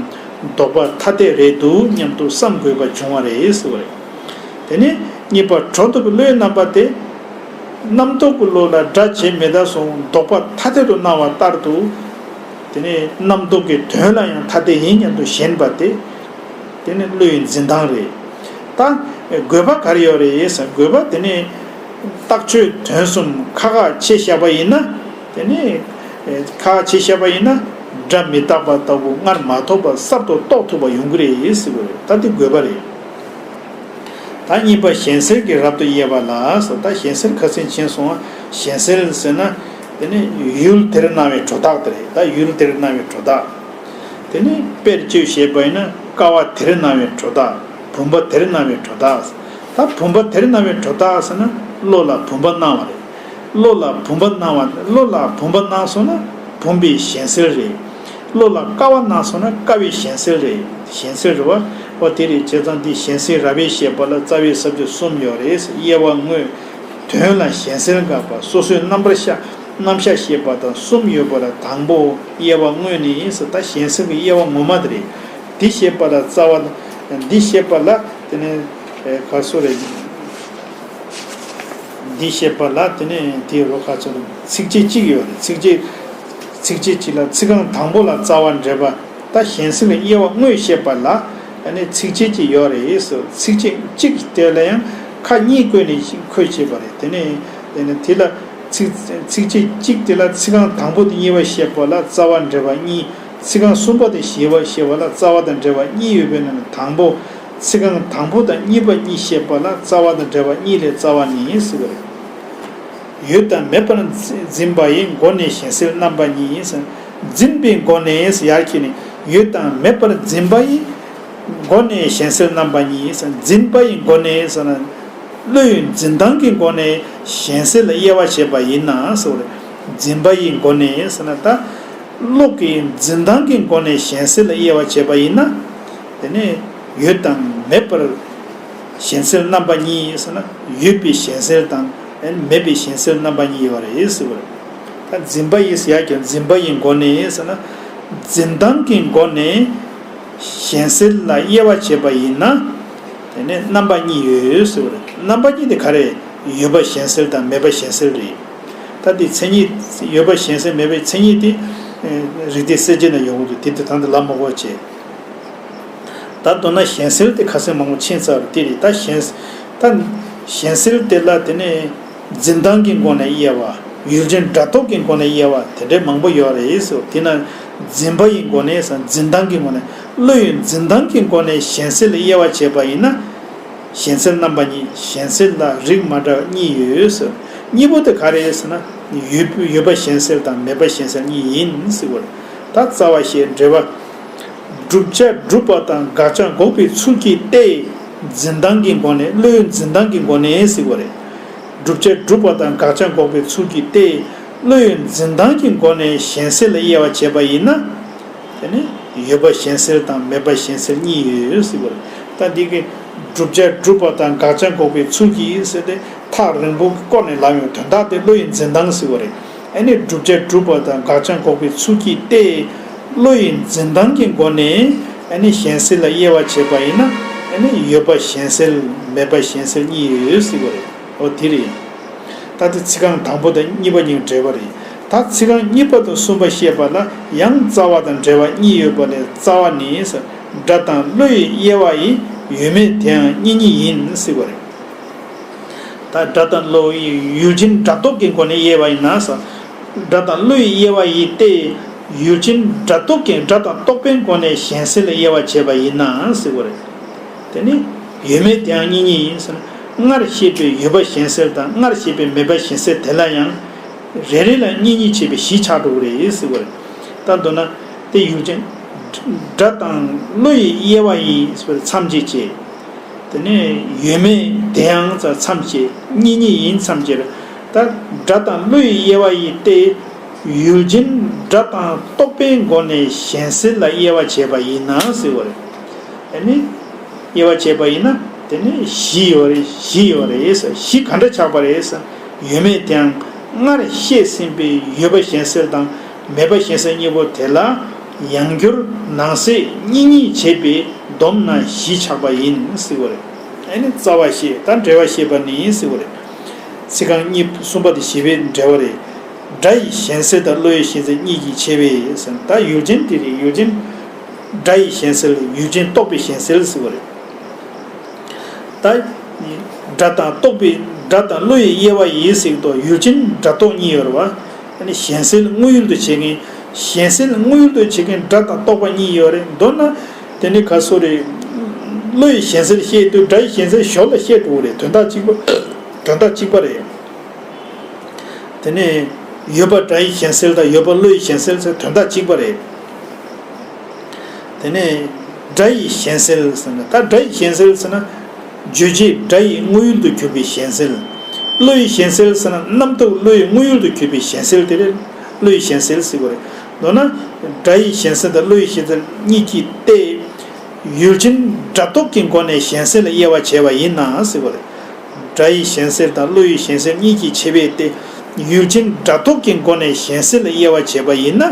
ལྡོག་པ་ཐ་དད་རེད་འདུག་སྙམ་དུ་བསམ་དགོས་པ་བྱུང་བ་རེད་ཟེར་བ་རེད། དེ་ནས་གཉིས་པ་སྒྲོ་འདོགས་པའི་བློའི་རྣམ་པ་དེ། རྣམ་རྟོག་གི་བློ་ལ་སྒྲ་བྱས་མི་རྟག་གསུམ་ལྡོག་པ་ཐ་དད་དུ་སྣང་བ་ལྟར་དུ། དེ་ནས་རྣམ་རྟོག་གི་དོན་ལ་ཡང་ཐ་དད་ཡིན་སྙམ་དུ་ཞེན་པ་དེ། དེ་ནི་བློ་ཡི་འཛིན་སྟངས་རེད། ད་དགོས་པ་ག་རེ་ཡོད་རེད་ཟེར། དགོས་པ་དེ་ནི་རྟགས་ཆོས་དོན་གསུམ་ཁ་ཁ་ཕྱེ་བཞག་པ་ཡིན་ན། དེ་ནི་ཁ་ཁ་ཕྱེ་བཞག་པ་ཡིན་ན། སྒྲ་མི་རྟག་པ་ལྟ་བུ་སྔར་མ་ཐོགས་པར་གསར་དུ་རྟོགས་ཐུབ་པ་ཡོང་གི་རེད་ཟེར་བ་རེད། ད་དེ་དགོས་པ་རེད། ད་གཉིས་པ་གཞན་སེལ་གྱིས་རབ་ཏུ་དབྱེ་བ་ལ་ཟེར། ད་གཞན་སེལ་ཁ་སང་མཁྱེན་སོང་བ། གཞན་སེལ་ཟེར་ན། དེ་ནི་ཡུལ་དེར་སྣང་བའི་སྒྲོ་བཏགས་དེ་རེད། ད་ཡུལ་དེར་སྣང་བའི་སྒྲོ་བཏགས། དེ་ནི་དཔེར་བརྗོད་བྱས་པ་ཡིན་ན་ཀ་བ་དེར་སྣང་བའི་སྒྲོ་བཏགས། བུམ་པ་དེར་སྣང་བའི་སྒྲོ་བཏགས། ད་བུམ་པ་དེར་སྣང་བའི་སྒྲོ་བཏགས་ཟེར་ན་བློ་ལ་བུམ་པ་སྣང་བ་རེད། བློ་ལ་བུམ་པ་སྣང་བ། བློ་ལ་བུམ་པ་སྣང་སོང་ན་བུམ་པའི་གཞན་སེལ་རེད། བློ་ལ་ཀ་བ་སྣང་སོང་ན་ཀ་བའི་གཞན་སེལ་རེད། གཞན་སེལ་རེད་བ། འོ་དེ་རེད། བྱས་ཙང་འདི་གཞན་སེལ་རབ་དབྱེ་བཤད་པ་ལ་རྩ་བའི་ས་བཅད་གསུམ་ཡོད་རེད། དབྱེ་བ་དངོས། དོན་ལ་གཞན་སེལ་དགག་པ། སོ་སོའི་རྣམ་པར་ཤ་རྣམ་གཞག་བཤད་པ་དང་གསུམ་ཡོད་པ་ལ་དང་པོ་དབྱེ་བ་དངོས་ནི་ཡིན་ཟེར། ད་གཞན་སེལ་གྱི་དབྱེ་བ་ངོ་མ་དེ་རེད། འདི་བཤད་པ་ལ་རྩ་བ། འདི་བཤད་པ་ལ་དེ་ནས་ག་སོ་རེད། འདི་བཤད་པ་ལ་དེ་ནས་དེའི་རོ་ཁ་ཚོར་ཚིགས་བཅད་གཅིག་ཡོད་རེད། ཚིགས་བཅད། ཚིགས་བཅད་གཅིག་ལ་ཚིག་རྐང་དང་པོ་ལ་རྩ་བ་འགྲེལ་པ། ད་གཞན་སེལ་གྱི་དབྱེ་བ་དངོས་བཤད་པ་ལ་ཨ་ནི་ཚིགས་བཅད་གཅིག་ཡོད་རེད་ཟེར། ཚིགས་བཅད་གཅིག་དེ་ལ་ཡང་ཁ་གཉིས་བཀོད་ནས་འཁོད་བྱས་པ་རེད། དེ་ནས་དེ་ནས་དེ་ལ་ཚིག་ཚིགས་བཅད་གཅིག་དེ་ལ་ཚིག་རྐང་དང་པོ་དེ་གཉིས་པ་བཤད་པ་ལ་རྩ་བ་འགྲེལ་པ་གཉིས། ཚིག་རྐང་གསུམ་པ་དེ་བཞི་པ་བཤད་པ་ལ་རྩ་བ་དང་འགྲེལ་པ་གཉིས་ཡོད་པའི་ནང་ནས་དང་པོ། ཚིག་རྐང་དང་པོ་དང་གཉིས་པ་གཉིས་བཤད་པ་ལ་རྩ་བ་དང་འགྲེལ་པ་གཉིས་ལས་རྩ་བ་ནི་ཟེར་བ་རེད། ཡོད་དང་མེད་པར་འཛིན་པ་ཡི་སྒོ་ནས་གཞན་སེལ་རྣམ་པ་གཉིས། འཛིན་པའི་སྒོ་ནས་ཡར་ཁྱེར་ནས་ཡོད་དང་མེད་པར་འཛིན་པ་ཡི་སྒོ་ནས་གཞན་སེལ་རྣམ་པ་གཉིས། འཛིན་པ་ཡི་སྒོ་ནས་ཟེར་ན། བློ་ཡི་འཛིན་སྟངས་ཀྱི་སྒོ་ནས་གཞན་སེལ་ལ་དབྱེ་བ་བྱས་པ་ཡིན་ན་ཟེར་བ་རེད། འཛིན་པ་ཡི་སྒོ་ནས་ཟེར་ན་ད། བློ་གི་འཛིན་སྟངས་ཀྱི་སྒོ་ནས་གཞན་སེལ་ལ་དབྱེ་བ་བྱས་པ་ཡིན་ན། དེ་ནས་ཡོད་དང་མེད་པར་གཞན་སེལ་རྣམ་པ་གཉིས་ཟེར་ན། ཡོད་པའི་གཞན་སེལ་དང་མེད་པའི་གཞན་སེལ་རྣམ་པ་གཉིས་ཡོད་རེད་ཟེར་བ་རེད། ད་འཛིན་པ་ཡི་ཟེར་ཡག་གི་འཛིན་པ་ཡི་སྒོ་ནས་ཟེར་ན། འཛིན་སྟངས་ཀྱི་སྒོ་ནས་གཞན་སེལ་ལ་དབྱེ་བ་བྱས་པ་ཡིན་ན། དེ་ནས་རྣམ་པ་གཉིས་ཡོད་ཟེར་བ་རེད། རྣམ་པ་གཉིས་དེ་ག་རེ། ཡོད་པ་གཞན་སེལ་དང་མེད་པ་གཞན་སེལ་རེད། ད་དེ་མཚན་ཉིད། ཡོད་པ་གཞན་སེལ་མེད་པའི་མཚན་ཉིད་དེ། རིགས་གཏེར་གསལ་བྱེད་ན་ཡོང་གི་འདུག་དེ་དེ་ད་ལྟ་ལབ་མ་དགོས་བྱས། ད་མདོར་ན་གཞན་སེལ་དེ་ཁ་སང་མང་པོ་ཕྱིན་ཚར་བ་དེ་རེད། ད་གཞན། ད་གཞན་སེལ་དེ་ལ་དེ་ནས་འཛིན་སྟངས་ཀྱི་སྒོ་ནས་དབྱེ་བ། ཡུལ་ཅན་སྒྲ་རྟོག་གི་སྒོ་ནས་དབྱེ་བ་དེ་འདྲའི་མང་པོ་ཡོད་རེད་ཟེར། དེ་ན་འཛིན་པ་ཡི་སྒོ་ནས་ཟེར། འཛིན་སྟངས་ཀྱི་སྒོ་ནས། བློ་ཡི་འཛིན་སྟངས་ཀྱི་སྒོ་ནས་གཞན་སེལ་ལ་དབྱེ་བ་བྱས་པ་ཡིན་ན། གཞན་སེལ་རྣམ་པ་གཉིས། གཞན་སེལ་ལ་རིགས་མ་འདྲ་བ་གཉིས་ཡོད་ཟེར། གཉིས་པོ་དེ་ག་རེ་ཟེར་ན། ཡོད་ཡོད་པ་གཞན་སེལ་དང་མེད་པ་གཞན་སེལ་གཉིས་ཡིན་ཟེར་བ་རེད། ད་རྩ་བ་ཤེས། འགྲེལ་པ། བསྒྲུབ་བྱ་སྒྲུབ་པ་དང་དགག་བྱ་འགོག་པའི་ཚུལ་གྱིས་ཏེ། འཛིན་སྟངས་ཀྱི་སྒོ་ནས། བློའི་འཛིན་སྟངས་ཀྱི་སྒོ་ནས་ཟེར་བ་རེད། བསྒྲུབ་བྱ་སྒྲུབ་པ་དང་དགག་བྱ་འགོག་པའི་ཚུལ་གྱིས་ཏེ། བློའི་འཛིན་སྟངས་ཀྱི་སྒོ་ནས་གཞན་སེལ་ལ་དབྱེ་བ་བྱས་པ་ཡིན་ན། དེ་ནི་ཡོད་པ་གཞན་སེལ་དང་མེད་པ་གཞན་སེལ་གཉིས་ཡོད་ཟེར་བ་རེད། ད་འདི་གི་བསྒྲུབ་བྱ་སྒྲུབ་པ་དང་དགག་བྱ་འགོག་པའི་ཚུལ་གྱིས་ཟེར་ཏེ་ཐག་རིང་པོ་བསྐོར་ནས་ལབ་ཡོང་། དོན་དག་དེ་བློ་ཡི་འཛིན་སྟངས་ཟེར་བ་རེད། ཨ་ནི་བསྒྲུབ་བྱ་སྒྲུབ་པ་དང་དགག་བྱ་འགོག་པའི་ཚུལ་གྱིས་ཏེ། བློ་ཡི་འཛིན་སྟངས་ཀྱི་སྒོ་ནས་ཨ་ནི་གཞན་སེལ་ལ་དབྱེ་བ་བྱས་པ་ཡིན་ན། ཨ་ནི་ཡོད་པ་གཞན་སེལ་མེད་པ་གཞན་སེལ་གཉིས་ཡོད་ཟེར་བ་རེད། འོ་དེ་རེད། ད་དེ་ཚིག་རྐང་དང་པོ་དང་གཉིས་པ་གཉིས་འབྲེལ་བ་རེད། ད་ཚིག་རྐང་གཉིས་པ་དང་གསུམ་པ་བཤད་པ་ལ་ཡང་རྩ་བ་དང་འབྲེལ་བ་གཉིས་ཡོད་པ་ལས། རྩ་བ་ནི་ཟེར། སྒྲ་དང་བློ་ཡི་དབྱེ་བ་ཡིས། ཡོད་མེད་དེའང་གཉིས་གཉིས་ཡིན་ཟེར་བ་རེད། ད་སྒྲ་དང་བློ་ཡི་ཡུལ་ཅན་སྒྲ་རྟོག་གི་སྒོ་ནས་དབྱེ་བ་ཡིན་ན་ཟེར། སྒྲ་དང་བློ་ཡི་དབྱེ་བ་ཡིས་ཏེ། ཡུལ་ཅན་སྒྲ་རྟོག་གི། སྒྲ་དང་རྟོག་པའི་སྒོ་ནས་གཞན་སེལ་ལ་དབྱེ་བ་བྱས་པ་ཡིན་ན་ཟེར་བ་རེད། དེ་ནི་ཡོད་མེད་དེའང་གཉིས་གཉིས་ཡིན་ཟེར་ན། སྔར་བཤད་པའི་ཡོད་པ་གཞན་སེལ་དང་སྔར་བཤད་པའི་མེད་པ་གཞན་སེལ་དེ་ལ་ཡང་རེ་རེ་ལ་གཉིས་གཉིས་བྱས་པའི་གཞི་ཆགས་འགྲོ་གི་རེད་ཟེར་བ་རེད། ད་མདོར་ན་དེ་ཡུལ་ཅན་སྒྲ་དང་བློ་ཡི་དབྱེ་བ་ཡིས་མཚམས་བཅད་བྱས། དེ་ནས་ཡོད་མེད་དེའང་ཙམ་མཚམས་བཅད། གཉིས་གཉིས་ཡིན་མཚམས་བཅད། ད་སྒྲ་དང་བློ་ཡི་དབྱེ་བ་ཡིས་ཏེ། ཡུལ་ཅན་སྒྲ་དང་རྟོག་པའི་སྒོ་ནས་གཞན་སེལ་ལ་དབྱེ་བ་བྱས་པ་ཡིན་ན་ཟེར་བ་རེད། ཨ་ནི་དབྱེ་བ་བྱས་པ་ཡིན་ན་དེ་ནི་བཞི་ཡོད་རེད། བཞི་ཡོད་རེད་ཟེར། བཞི་ག་འདྲ་ཆགས་པ་རེད་ཟེར། ཡོད་མེད་དེའང་སྔར་བཤད་ཟིན་པའི་ཡོད་པ་གཞན་སེལ་དང་མེད་པ་གཞན་སེལ་གཉིས་པོ་དེ་ལ་ཡང་བསྒྱུར་ནང་གསེས་གཉིས་གཉིས་བྱས་པས་བསྡོམས་ན་བཞི་ཆགས་པ་ཡིན་ཟེར་བ་རེད། ཨ་ནི་རྩ་བ་བཤད། ད་འགྲེལ་བ་བཤད་པ་ནི་ཟེར་བ་རེད། ཚིག་རྐང་གཉིས་གསུམ་པ་དེ་བཞི་པའི་འགྲེལ་བ་རེད། སྒྲ་ཡི་གཞན་སེལ་དང་བློ་ཡི་གཞན་སེལ་གཉིས་ཀྱིས་ཕྱེ་བས་ཟེར། ད་ཡུལ་ཅན་དེ་རེད། ཡུལ་ཅན། སྒྲ་ཡི་གཞན་སེལ། ཡུལ་ཅན་རྟོག་པའི་གཞན་སེལ་ཟེར་བ་རེད། ད་སྒྲ་དང་རྟོག་པའི། སྒྲ་དང་བློ་ཡི་དབྱེ་བ་ཡིས་ཟེར་དུས་ཡུལ་ཅན་སྒྲ་རྟོག་གཉིས་ཡོད་རེད་བ། ཨ་ནི་གཞན་སེལ་དངོས་ཡུལ་དུ་བྱེད་མཁན། གཞན་སེལ་དངོས་ཡུལ་དུ་བྱེད་མཁན་སྒྲ་དང་རྟོག་པ་གཉིས་ཡོད་རེད། མདོར་ན་དེ་ནི་ག་སོ་རེད། བློ་ཡི་གཞན་སེལ་བཤད་དུས་སྒྲ་ཡི་གཞན་སེལ་ཞོར་ལ་བཤད་འགྲོ་གི་རེད། དོན་དག་གཅིག་པ། དོན་དག་གཅིག་པ་རེད། དེ་ནས་ཡོད་པ་སྒྲ་ཡི་གཞན་སེལ་དང་ཡོད་པ་བློ་ཡི་གཞན་སེལ་ཟེར་དོན་དག་གཅིག་པ་རེད། དེ་ནས་སྒྲ་ཡི་གཞན་སེལ་ཟེར་ན། ད་སྒྲ་ཡི་གཞན་སེལ་ཟེར་ན། རྗོད་བྱེད་སྒྲ་ཡི་དངོས་ཡུལ་དུ་གྱུར་པའི་གཞན་སེལ། བློ་ཡི་གཞན་སེལ་ཟེར་ན། རྣམ་རྟོག་བློ་ཡི་དངོས་ཡུལ་དུ་གྱུར་པའི་གཞན་སེལ་དེ་རེད། བློ་ཡི་གཞན་སེལ་ཟེར་བ་རེད། མདོར་ན་སྒྲ་ཡི་གཞན་སེལ་དང་བློ་ཡི་གཞན་སེལ་གཉིས་ཀྱིས་ཏེ། ཡུལ་ཅན་སྒྲ་རྟོག་གི་སྒོ་ནས་གཞན་སེལ་ལ་དབྱེ་བ་བྱས་པ་ཡིན་ན་ཟེར་བ་རེད། སྒྲ་ཡི་གཞན་སེལ་དང་བློ་ཡི་གཞན་སེལ་གཉིས་ཀྱིས་ཕྱེ་བས་ཏེ། ཡུལ་ཅན་སྒྲ་རྟོག་གི་སྒོ་ནས་གཞན་སེལ་ལ་དབྱེ་བ་བྱས་པ་ཡིན་ན།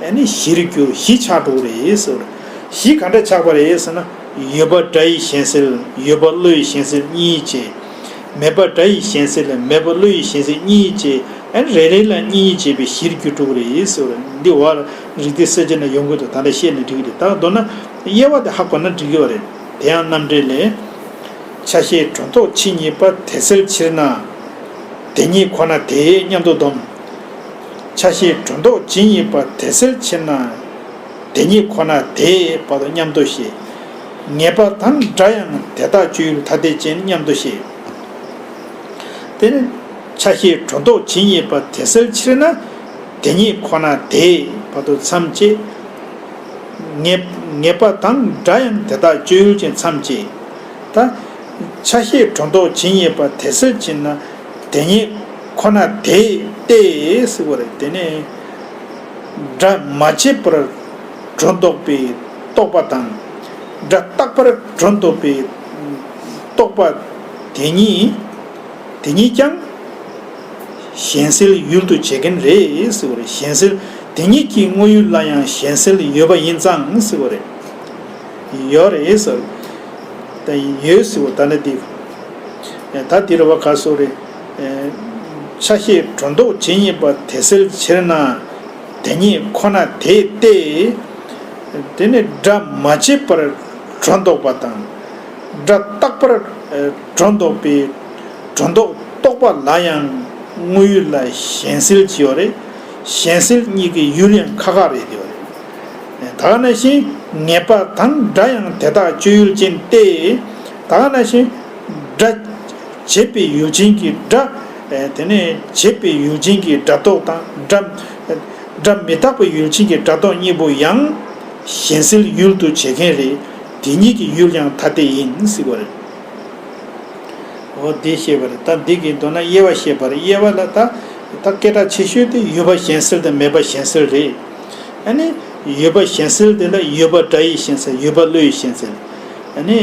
ཨ་ནི་བཞིར་གྱུར། བཞི་ཆགས་འགྲོ་གི་རེད་ཟེར། བཞི་ག་འདྲ་ཆགས་པ་རེད་ཟེར་ན། ཡོད་པ་སྒྲ་ཡི་གཞན་སེལ། ཡོད་པ་བློ་ཡི་གཞན་སེལ་གཉིས་བྱས། མེད་པ་སྒྲ་ཡི་གཞན་སེལ། མེད་པ་བློ་ཡི་གཞན་སེལ་གཉིས་བྱས། ཨ་ནི་རེ་རེ་ལ་གཉིས་གཉིས་བྱས་པས་བཞིར་གྱུར་འགྲོ་གི་རེད་ཟེར། འདི་བར་རིགས་གཏེར་གསལ་བྱེད་ན་ཡོང་གི་འདུག་ད་ལྟ་བཤད་ན་འགྲིག་གི་རེད། ད་མདོར་ན་དབྱེ་བ་དེ་ཧ་གོ་ན་འགྲིག་གི་བ་རེད། དེ་ཡང་རྣམ་འགྲེལ་ལས། ཆ་ཤས་སྒྲོ་འདོགས་ཇི་སྙེད་པ་དེ་སེལ་ཕྱིར་ན། དེ་སྙེད་ཁོ་ན་དེ་སྙམ་དུ་སྡོམ། ཆ་ཤས་སྒྲོ་འདོགས་ཇི་སྙེད་པ་དེ་སེལ་ཕྱིར་ན། དེ་སྙེད་ཁོ་ན་དེ་བར་དུ་སྙམ་དུ་ཤེས། ངེས་པ་དང་སྒྲ་ཡང་དེ་དག་སྤྱོད་ཡུལ་ཐ་དད་ཅན་སྙམ་དུ་ཤེས། དེ་ནི་ཆ་ཤས་སྒྲོ་འདོགས་ཇི་སྙེད་པ་དེ་སེལ་ཕྱིར་ན། དེ་སྙེད་ཁོ་ན་དེ་བར་དུ་མཚམས་བཅད། ངེས་ངེས་པ་དང་སྒྲ་ཡང་དེ་དག་སྤྱོད་ཡུལ་ཅན་མཚམས་བཅད། ད་ཆ་ཤས་སྒྲོ་འདོགས་ཇི་སྙེད་པ་དེ་སེལ་ཕྱིར་ན། དེ་སྙེད་ཁོ་ན་དེ་སྟེ་ཟེར་བ་རེད། དེ་ནས་སྒྲ་མ་བྱས་པར་སྒྲོ་འདོགས་པའི་རྟོག་པ་དང་། སྒྲ་རྟག་པར་སྒྲོ་འདོགས་པའི་རྟོག་པ་དེ་གཉིས། དེ་གཉིས་ཀྱང་གཞན་སེལ་ཡུལ་དུ་བྱེད་མཁན་རེད་ཟེར་བ་རེད། གཞན་སེལ་དེ་གཉིས་ཀྱི་དངོས་ཡུལ་ལ་ཡང་གཞན་སེལ་ཡོད་པ་ཡིན་ཙང་ཟེར་བ་རེད། ཡོད་རེད་ཟེར། ད་ཡོད་ཟེར་བ་ད་ནི་འདི། ད་འདིར་བ་ག་སོ་རེ། ཆ་ཤས་སྒྲོ་འདོགས་ཇི་སྙེད་པ་དེ་སེལ་ཕྱིར་ན། དེ་སྙེད་ཁོ་ན་དེ་སྟེ། དེ་ནི་སྒྲ་མ་བྱས་པར་སྒྲོ་འདོགས་པ་དང་། སྒྲ་རྟག་པར་སྒྲོ་འདོགས་པའི་སྒྲོ་འདོགས་རྟོག་པ་ལ་ཡང་དངོས་ཡུལ་ལ་གཞན་སེལ་གྱི་ཡོད་རེད། གཞན་སེལ་གཉིས་ཀྱི་ཡུལ་ཡང་ཁ་ཁ་རེད་ཡོད་རེད། ད་ག་ནང་བཞིན་ངེས་པ་དང་སྒྲ་ཡང་དེ་དག་གཅོད་ཡུལ་ཅན་ཏེ། ད་ག་ནང་བཞིན་སྒྲ་བྱས་པའི་ཡུལ་ཅན་གྱི་སྒྲ། དེ་ནས་བྱས་པའི་ཡུལ་ཅན་གྱི་སྒྲ་རྟོག་དང་སྒྲ་སྒྲ་མི་རྟག་པའི་ཡུལ་ཅན་གྱི་སྒྲ་རྟོག་གཉིས་པོ་ཡང་གཞན་སེལ་ཡུལ་དུ་བྱེད་མཁན་རེད། དེ་གཉིས་ཀྱི་ཡུལ་ཡང་ཐ་དད་ཡིན་ཟེར་བ་རེད། འོ་དེ་བཤད་པ་རེད། ད་འདི་གི་མདོར་ན་དབྱེ་བ་བཤད་པ་རེད། དབྱེ་བ་ལ་ད་ད་སྐད་གྲགས་ཆེ་ཤོས་དེ་ཡོད་པ་གཞན་སེལ་དང་མེད་པ་གཞན་སེལ་རེད། ཨ་ནི་ཡོད་པ་གཞན་སེལ་དེ་ལ་ཡོད་པ་སྒྲ་ཡིས་གཞན་སེལ། ཡོད་པ་བློ་ཡིས་གཞན་སེལ། ཨ་ནི་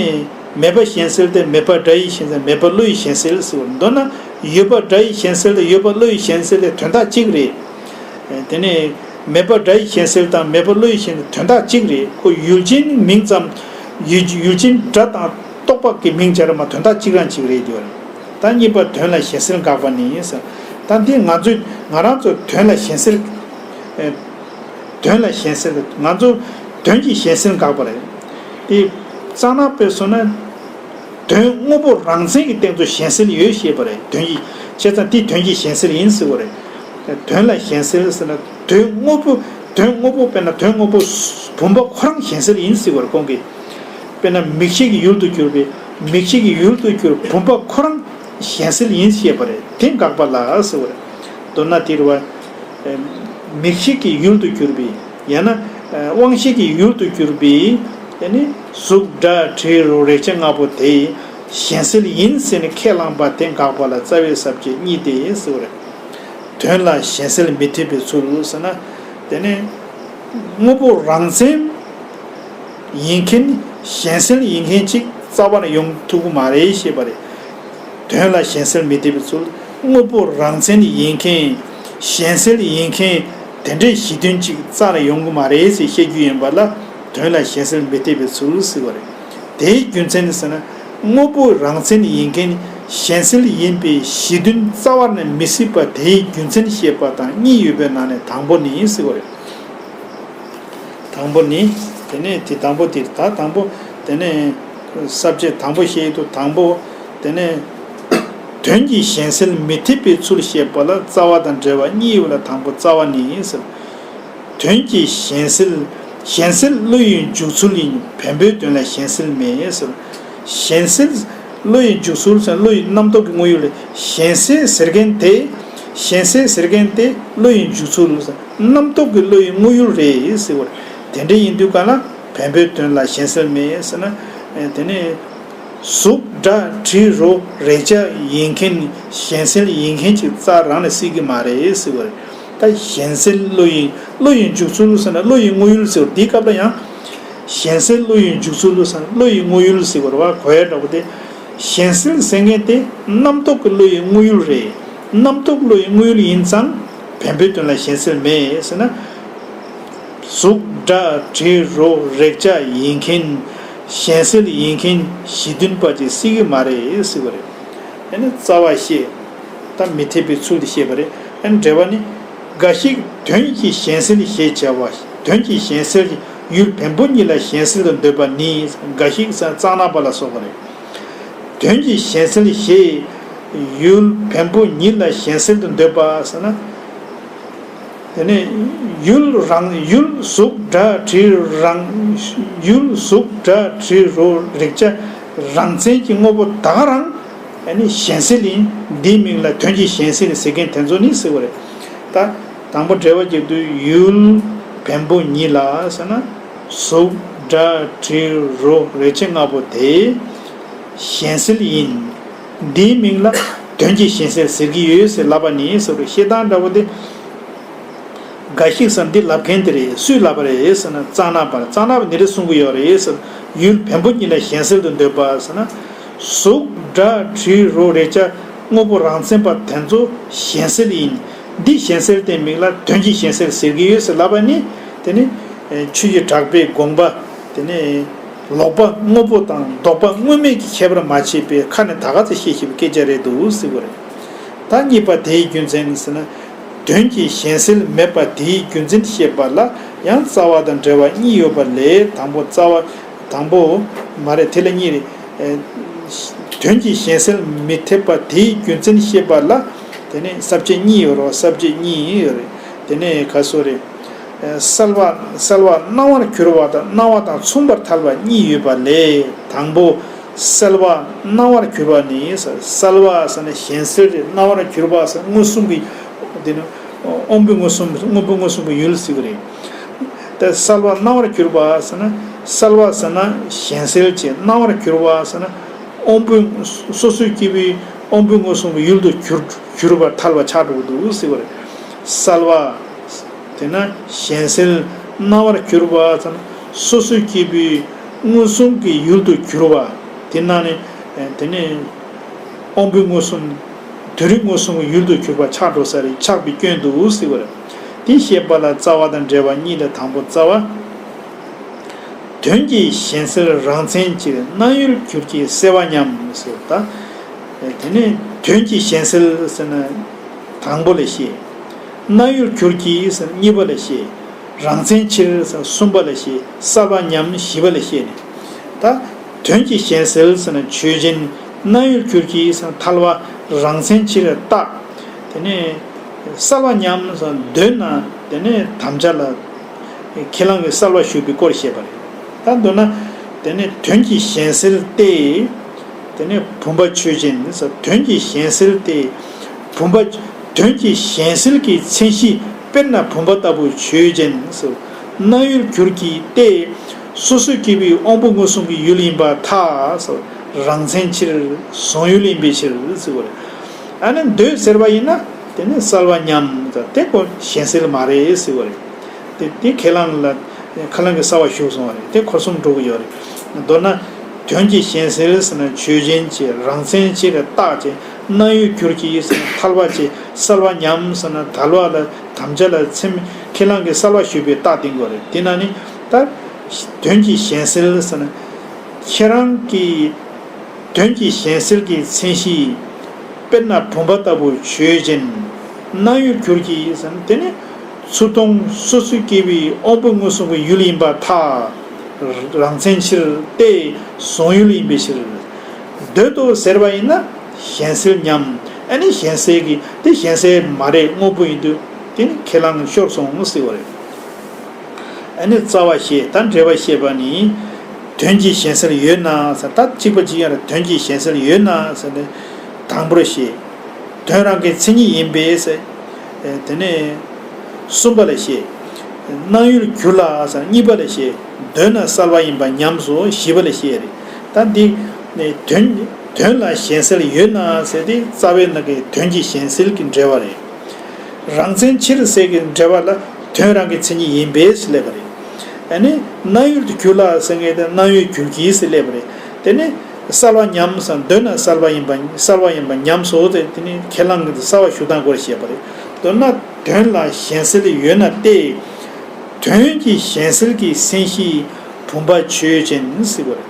མེད་པ་གཞན་སེལ་དེ་མེད་པ་སྒྲ་ཡིས་གཞན་སེལ། མེད་པ་བློ་ཡིས་གཞན་སེལ་ཟེར་བ། མདོར་ན་ཡོད་པ་སྒྲ་ཡིས་གཞན་སེལ་དང་ཡོད་པ་བློ་ཡིས་གཞན་སེལ་དེ་དོན་དག་གཅིག་རེད། དེ་ནས་མེད་པ་སྒྲ་ཡིས་གཞན་སེལ་དང་མེད་པ་བློ་ཡིས་གཞན་སེལ་དོན་དག་གཅིག་རེད། ཁོ་ཡུལ་ཅན་མིང་ཙམ། ཡུལ་ཡུལ་ཅན་སྒྲ་དང་རྟོག་པ་གི་མིང་སྦྱར་མ། དོན་དག་གཅིག་རང་གཅིག་རེད་འདུག་ད་གཉིས་པ་དོན་ལ་གཞན་སེལ་དགག་པ་ནི་ཟེར། ད་འདི་ང་ཚོས་ང་རང་ཚོ་དོན་ལ་གཞན་སེལ། ཨེ། དོན་ལ་གཞན་སེལ། ང་ཚོ་དོན་གྱི་གཞན་སེལ་དགག་པ་རེད། དེ་རྩ་ནག་པས་སོང་ན། དོན་དངོས་པོ་རང་མཚན་གྱི་སྟེང་དུ་གཞན་སེལ་ཡོད་ཞེས་པ་རེད། དོན་གྱི་བྱས་ཙང་དེ་དོན་གྱི་གཞན་སེལ་ཡིན་ཟེར་བ་རེད། དོན་ལ་གཞན་སེལ་ཟེར་ན་དོན་དངོས་པོ། དོན་དངོས་པོ་དཔེར་ན་དོན་དངོས་པོ་བུམ་པ་ཁོ་རང་གཞན་སེལ་ཡིན་ཟེར་བ་རེད། ཁོང་གིས་དཔེར་ན་མིག་ཤེས་ཀྱི་ཡུལ་དུ་གྱུར་པའི་མིག་ཤེས་ཀྱི་ཡུལ་དུ་གྱུར་བུམ་པ་ཁོ་རང་གཞན་སེལ་ཡིན་ཞེས་པ་རེད། དེ་དགག་པ་ལ་ཟེར་བ་རེད། མདོར་ན་དེ་རེད་བ། མིག་ཤེས་ཀྱི་ཡུལ་དུ་གྱུར་པའི། ཡང་ན་དབང་ཤེས་ཀྱི་ཡུལ་དུ་གྱུར་པའི། དེ་ནི་གཟུགས་སྒྲ་དྲི་རོ་རེག་བྱ་ལྔ་པོ་དེ་གཞན་སེལ་ཡིན་ཟེར་ནས་ཁས་བླངས་པ་དེ་དགག་པ་ལ་རྩ་བའི་ས་བཅད་གཉིས་ཏེ་ཟེར་བ་རེད། དོན་ལ་གཞན་སེལ་མི་འཐད་པའི་ཚུལ་ཟེར་ན། དེ་ནི་དངོས་པོ་རང་མཚན་ཡིན་མཁན་གཞན་སེལ་ཡིན་མཁན་ཅིག་རྩ་བ་ནས་ཡོང་ཐུབ་ཀྱི་མ་རེད་ཞེས་པ་རེད། དོན་ལ་གཞན་སེལ་མི་འཐད་པའི་ཚུལ། དངོས་པོ་རང་མཚན་ཡིན་མཁན། གཞན་སེལ་ཡིན་མཁན། དེ་འདྲའི་གཞི་མཐུན་གཅིག་རྩ་ནས་ཡོང་གི་མ་རེད་ཟེར་བཤད་རྒྱུ་ཡིན་པ་ལ། དོན་ལ་གཞན་སེལ་མི་འཐད་པའི་ཚུལ་ཟེར་བ་རེད། དེའི་རྒྱུ་མཚན་ནི་ཟེར་ན། དངོས་པོ་རང་མཚན་ཡིན་མཁན། གཞན་སེལ་ཡིན་པའི་གཞི་མཐུན་རྩ་བ་ནས་མི་སྲིད་པ་དེའི་རྒྱུ་མཚན་བཤད་པ་དང་གཉིས་ཡོད་པའི་ནང་ནས་དང་པོ་ནི་ཟེར་བ་རེད། དང་པོ་ནི། དེ་ནས་དེ་དང་པོ་དེ་ད་དང་པོ། དེ་ནས་ས་བཅད་དང་པོ་བཤད་ཡུལ་དུ་དང་པོ། དེ་ནས་དོན་གྱི་གཞན་སེལ་མི་འཐད་པའི་ཚུལ་བཤད་པ་ལ་རྩ་བ་དང་འབྲེལ་བ་གཉིས་ཡོད་ལ་དང་པོ་རྩ་བ་ནི་ཟེར། དོན་གྱི་གཞན་སེལ། གཞན་སེལ་བློ་ཡི་འཇུག་ཚུལ་ཡིན། བེམ་པོའི་དོན་ལ་གཞན་སེལ་མེད་ཟེར། གཞན་སེལ་བློ་ཡི་འཇུག་ཚུལ་ཟེར་བློ་ཡི་རྣམ་རྟོག་གི་དངོས་ཡུལ་རེད། གཞན་སེལ་ཟེར་མཁན་དེ། གཞན་སེལ་ཟེར་མཁན་དེ་བློ་ཡི་འཇུག་ཚུལ་ཟེར། རྣམ་རྟོག་གི་བློ་ཡི་དངོས་ཡུལ་རེད་ཟེར་བ་རེད། དེ་འདྲ་ཡིན་དུས་ག་ལ་བེམ་པོའི་དོན་ལ་གཞན་སེལ་མེད་ཟེར་ན། དེ་ནི་གཟུགས་སྒྲ་དྲི་རོ་རེག་བྱ་ཡིན་མཁན་གཞན་སེལ་ཡིན་མཁན་ཅིག་རྩ་རང་ནས་སྲིད་ཀྱི་མ་རེད་ཟེར་བ་རེད། ད་གཞན་སེལ་བློ་ཡི་བློ་ཡི་འཇུག་ཚུལ་ཟེར་ན་བློ་ཡི་དངོས་ཡུལ་ཟེར་བ་འདིའི་སྐབས་ལ་ཡང་། གཞན་སེལ་བློ་ཡི་འཇུག་ཚུལ་ཟེར་ན་བློ་ཡི་དངོས་ཡུལ་ཟེར་བ་རེད་བ། གོ་ཡ་འདྲ་པོ་དེ། གཞན་སེལ་ཟེར་མཁན་དེ་རྣམ་རྟོག་གི་བློ་ཡི་དངོས་ཡུལ་རེད། རྣམ་རྟོག་བློ་ཡི་དངོས་ཡུལ་ཡིན་ཙང་བེམ་པོའི་དོན་ལ་གཞན་སེལ་མེད་ཟེར་ན། གཟུགས་སྒྲ་དྲི་རོ་རེག་བྱ་ཡིན་མཁན། གཞན་སེལ་ཡིན་མཁན་གཞི་མཐུན་པ་ཅིག་སྲིད་ཀྱི་མ་རེད་ཟེར་བ་རེད། ཨ་ནི་རྩ་བ་བཤད། ད་མི་འཐད་པའི་ཚུལ་དེ་བཤད་པ་རེད། ཨ་ནི་འགྲེལ་པ་ནི། འགའ་ཞིག་དོན་གྱི་གཞན་སེལ་ཞེས་བྱ་བ། དོན་གྱི་གཞན་སེལ་ཡུལ་བེམ་པོ་ཉིད་ལ་གཞན་སེལ་དུ་འདོད་པ་ནི། འགའ་ཞིག་ཟེར་ན་རྩ་ནག་པ་ལ་སོགས་པ་རེད། དོན་གྱི་གཞན་སེལ་ཞེས་ཡུལ་བེམ་པོ་ཉིད་ལ་གཞན་སེལ་དུ་འདོད་པ་ཟེར་ན། དེ་ནས་ཡུལ་རང་ཡུལ་གཟུགས་སྒྲ་དྲི་རང་ཡུལ་གཟུགས་སྒྲ་དྲི་རོ་རེག་བྱ་རང་མཚན་གྱི་དངོས་པོ་ད་ག་རང་ཨ་ནི་གཞན་སེལ་ཡིན། འདིའི་མིང་ལ་དོན་གྱི་གཞན་སེལ་ཟེར་མཁན་དེ་ཚོ་ནི་ཟེར་བ་རེད། ད་དང་པོ་འགྲེལ་པ་རྒྱག་དུས་ཡུལ་བེམ་པོ་ཉིད་ལ་ཟེར་ན་གཟུགས་སྒྲ་དྲི་རོ་རེག་བྱ་ལྔ་པོ་དེ་གཞན་སེལ་ཡིན། འདིའི་མིང་ལ་དོན་གྱི་གཞན་སེལ་ཟེར་གྱི་ཡོད་ཟེར་ལབ་པ་ནི་ཟེར་བ་རེད། བཤད་སྟངས་འདྲ་པོ་དེ། འགའ་ཞིག་ཟེར་འདི་ལབ་མཁན་དེ་རེད། སུས་ལབ་པ་རེད་ཟེར་ན་རྩ་ནག་པར་རྩ་ནག་པ་འདི་རེད་གསུང་གི་ཡོད་རེད་ཟེར། ཡུལ་བེམ་པོ་ཉིད་ལ་གཞན་སེལ་དུ་འདོད་པ་ཟེར་ན། གཟུགས་སྒྲ་དྲི་རོ་རེག་བྱ་དངོས་པོ་རང་མཚན་པ་དེ་ཚོ་གཞན་སེལ་ཡིན། འདི་གཞན་སེལ་དེ་མིང་ལ་དོན་གྱི་གཞན་སེལ་ཟེར་གྱི་ཡོད་ཟེར་ལབ་པ་ནི། དེ་ནི་ཆོས་ཀྱི་གྲགས་པའི་དགོངས་པ། དེ་ནི་ ལོག་པ་དངོས་པོ་དང་ལྡོག་པ་དངོས་མེད་ཀྱི་ཁྱད་པར་མ་ཕྱེད་པའི་ཁ་ནས་ད་ག་ཚོད་བཤད་ཤེས་པའི་སྐད་ཆ་རེད་འདུག་ཟེར་བ་རེད། ད་གཉིས་པ་དེའི་རྒྱུ་མཚན་ཟེར་ན། དོན་གྱི་གཞན་སེལ་མེད་པ་དེའི་རྒྱུ་མཚན་བཤད་པ་ལ་ཡང་རྩ་བ་དང་འབྲེལ་བ་གཉིས་ཡོད་པ་ལས། དང་པོ་རྩ་བ། དང་པོ། མ་རེད། དེ་ལ་གཉིས་རེད། ཨེ། དོན་གྱི་གཞན་སེལ་མི་འཐད་པ་དེའི་རྒྱུ་མཚན་བཤད་པ་ལ། དེ་ནས་ས་བཅད་གཉིས་ཡོད་རེད། ས་བཅད་གཉིས་ཡོད་རེད། དེ་ནས་ག་སོ་རེད། ཨེ། སེལ་བ། སེལ་བ་སྣང་བར་གྱུར་པ་དང་སྣང་བ་དང་མཚུངས་པར་ཐལ་བ་གཉིས་ཡོད་པ་ལས། དང་པོ། སེལ་བ་སྣང་བར་གྱུར་པ་ནི། སེལ་བ་ཟེར་ན་གཞན་སེལ་རེད། སྣང་བར་གྱུར་པ་ཟེར་མངོན་སུམ་གྱི། དེ་ནི་དབང་པོའི་མངོན་སུམ། དངོས་པོའི་མངོན་སུམ་གྱི་ཡུལ་ཟེར་གྱི་རེད། དེ་སེལ་བ་སྣང་བར་གྱུར་པ་ཟེར་ན། སེལ་བ་ཟེར་ན་གཞན་སེལ་བྱས། སྣང་བར་གྱུར་པ་ཟེར་ན། དབང་པོའི། སོ་སོའི་སྐྱེ་བོའི་དབང་པོའི་མངོན་སུམ་གྱི་ཡུལ་དུ་གྱུར། གྱུར་པར་ཐལ་བ་ཆགས་འགྲོ་གི་འདུག་ཟེར་བ་རེད། སེལ་བ། དེས་ན་གཞན་སེལ་སྣང་བར་གྱུར་པ་ཙམ། སོ་སོའི་སྐྱེ་བོའི་མངོན་སུམ་གྱི་ཡུལ་དུ་གྱུར་པ། དེ་ན་ནི། དེ་ནི་དབང་པོའི་མངོན་སུམ། དོན་རིག་མངོན་སུམ་གྱི་ཡུལ་དུ་གྱུར་པ་ཆགས་འགྲོ་ས་རེད། ཆགས་པའི་སྐྱོན་འདུག་ཟེར་བ་རེད། དེ་བཤད་པ་ལ་རྩ་བ་དང་འབྲེལ་བ་གཉིས་ལས། དང་པོ་རྩ་བ། དོན་གྱི་གཞན་སེལ་རང་མཚན་ཕྱིར། སྣང་ཡུལ་གྱུར་གྱིས་སེལ་བ་ཉམས་ཟེར། ད་དེ་ནི་དོན་གྱི་གཞན་སེལ་ཟེར་ན་དང་པོ་ལ་བཤད། སྣང་ཡུལ་གྱུར་གྱིས་ཟེར་ན་གཉིས་པ་ལ་བཤད། རང་མཚན་ཕྱིར་ཟེར་ན་གསུམ་པ་ལ་བཤད། སེལ་བ་ཉམས་བཞི་པ་ལ་བཤད་ནས། ད་དོན་གྱི་གཞན་སེལ་ཟེར་ན་ཆོས་ཅན། སྣང་ཡུལ་གྱུར་གྱིས་ཟེར་ན་ཐལ་བ། རང་མཚན་ཕྱིར་བརྟག། དེ་ནས་སེལ་བ་ཉམས་ཟེར་ན་འདོད་ན་དེ་ནས་དམ་བཅའ་ལ་ཁས་བླངས་ཀྱི་སེལ་བ་ཞུགས་པའི་སྐོར་བཤད་པ་རེད། ད་མདོར་ན་དེ་ནས་དོན་གྱི་གཞན་སེལ་ཏེ། དེ་ནས་བུམ་པ་ཆོས་ཅན། དོན་གྱི་གཞན་སེལ་ཏེ། བུམ་པ། དོན་གྱི་གཞན་སེལ་གྱི་མཚན་གཞི། དཔེར་ན་བུམ་པ་ལྟ་བུ་ཆོས་ཅན། སྣང་ཡུལ་གྱུར་གྱིས་ཏེ། སོ་སོའི་སྐྱེ་བོའི་དབང་པོ་མངོན་སུམ་གྱི་ཡུལ་ཡིན་པར་ཐལ། རང་མཚན་ཕྱིར། གཟུང་ཡུལ་ཡིན་པའི་ཕྱིར་ཟེར་བ་རེད། ཨ་ནི་འདོད་ཟེར་བ་ཡིན་ན་དེ་ནི་སེལ་བ་ཉམས། དེ་ཁོ་གཞན་སེལ་མ་རེད་ཟེར་བ་རེད། དེ་དེ་ཁས་བླངས་ལ་ཁས་བླངས་ཀྱི་སེལ་བ་ཞུགས་སོང་བ་རེད། དེ་འཁོར་གསུམ་འགྲོ་གི་ཡོད་རེད། མདོར་ན་དོན་གྱི་གཞན་སེལ་ཟེར་ན་ཆོས་ཅན་གྱི་རང་མཚན་ཕྱིར་བརྟག་བྱས། སྣང་ཡུལ་གྱུར་གྱིས་ཟེར་ན་ཐལ་བ་བྱས། སེལ་བ་ཉམས་ཟེར་ན་དལ་བ་ལ་དམ་བཅའ་ལ་ཚིམ། ཁས་བླངས་ཀྱི་སེལ་བ་ཞུགས་པའི་རྟགས་བསྟན་དགོས་རེད། དེ་ན་ནི་ད་དོན་གྱི་གཞན་སེལ་ཟེར་ན་ཁྱེད་རང་གི་དོན་གྱི་གཞན་སེལ་གྱི་མཚན་གཞི། དཔེར་ན་བུམ་པ་ལྟ་བུ་ཆོས་ཅན། སྣང་ཡུལ་གྱུར་གྱིས་ཟེར་ན་དེ་ནི་ཚུར་མཐོང་སོ་སོའི་སྐྱེ་བོའི་དབང་པོ་མངོན་སུམ་གྱི་ཡུལ་ཡིན་པར་ཐལ། རང་མཚན་ཕྱིར་ཏེ། གཟུང་ཡུལ་ཡིན་པའི་ཕྱིར། འདོད་དོ་ཟེར་བ་ཡིན་ན་གཞན་སེལ་ཉམས། ཨ་ནི་གཞན་སེལ་གྱི་དེ་གཞན་སེལ་མ་རེད། དངོས་པོ་ཡིན་དུས་དེ་ནི་ཁས་བླངས་ཤོར་སོང་ཟེར་བ་རེད། ཨ་ནི་རྩ་བ་བཤད། ད་འགྲེལ་པ་བཤད་པ་ནི། དོན་གྱི་གཞན་སེལ་ཡོད་ན་ཟེར། ད་གཅིག་པ་གཅིག་ཡང་རེད། དོན་གྱི་གཞན་སེལ་ཡོད་ན་ཟེར་ནས་དང་པོར་བཤད། དོན་རང་གི་མཚན་ཉིད་ཡིན་པས་ཟེར། དེ་ནས་གསུམ་པ་ལ་བཤད། སྣང་ཡུལ་གྱུར་ལ་ཟེར་གཉིས་པ་ལ་བཤད། འདོད་ན་སེལ་བ་ཡིན་པ་ཉམས་སོ་བཞི་པ་ལ་བཤད་རེད། ད་འདི་ནས་དོན། དོན་ལ་གཞན་སེལ་ཡོད་ན་ཟེར་དེ་རྩ་བའི་ནང་གི་དོན་གྱི་གཞན་སེལ་གྱི་འགྲེལ་བ་རེད། རང་མཚན་ཕྱིར་ཟེར་གྱི་འགྲེལ་བ་ལ་དོན་རང་གི་མཚན་ཉིད་ཡིན་པས་སླེབས་པ་རེད། ཨ་ནི་སྣང་ཡུལ་དུ་གྱུར་ལ་ཟེར་མཁན་དེ་སྣང་ཡུལ་གྱུར་གྱིས་སླེབས་པ་རེད། དེ་ནི་སེལ་བ་ཉམས་སམ་འདོད་ན་སེལ་བ་ཡིན་པ། སེལ་བ་ཡིན་པ་ཉམས་སོ་ཟེར། དེ་ནི་ཁས་བླངས་ཀྱི་སེལ་བ་ཞུ་སྟངས་སྐོར་བཤད་པ་རེད། མདོར་ན་དོན་ལ་གཞན་སེལ་ཡོད་ན་སྟེ། དོན་གྱི་གཞན་སེལ་གྱི་མཚན་གཞི་བུམ་པ་ཆོས་ཅན་ཟེར་བ་རེད།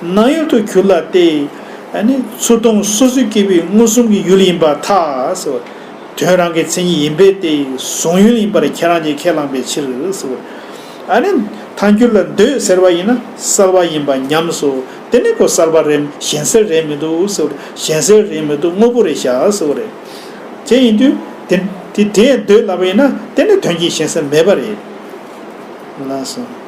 སྣང་ཡུལ་དུ་གྱུར་ལ་སྟེ། ཨ་ནི་ཚུར་མཐོང་སོ་སོའི་སྐྱེ་བོའི་མངོན་སུམ་གྱི་ཡུལ་ཡིན་པར་ཐལ་ཟེར་བ། དོན་རང་གི་མཚན་ཉིད་ཡིན་པས་ཏེ། གཟུང་ཡུལ་ཡིན་པར་ཁྱེད་རང་གིས་ཁས་བླངས་པའི་ཕྱིར་ཟེར་བ། ཨ་ནི་ཐལ་འགྱུར་ལ་འདོད་ཟེར་བ་ཡིན་ན་སེལ་བ་ཡིན་པ་ཉམས་སོ། དེ་ནི་ཁོ་སེལ་བ་རེད། གཞན་སེལ་རེད་མི་འདུག་ཟེར་བ། གཞན་སེལ་རེད་མི་འདུག་དངོས་པོ་རེད་བཞག་ཟེར་བ་རེད། དེ་ཡིན་དུས་དེ་དེ་དེ་འདོད་ལབ་པ་ཡིན་ན་དེ་ནི་དོན་གྱི་གཞན་སེལ་མེད་པ་རེད། ལགས་སོ།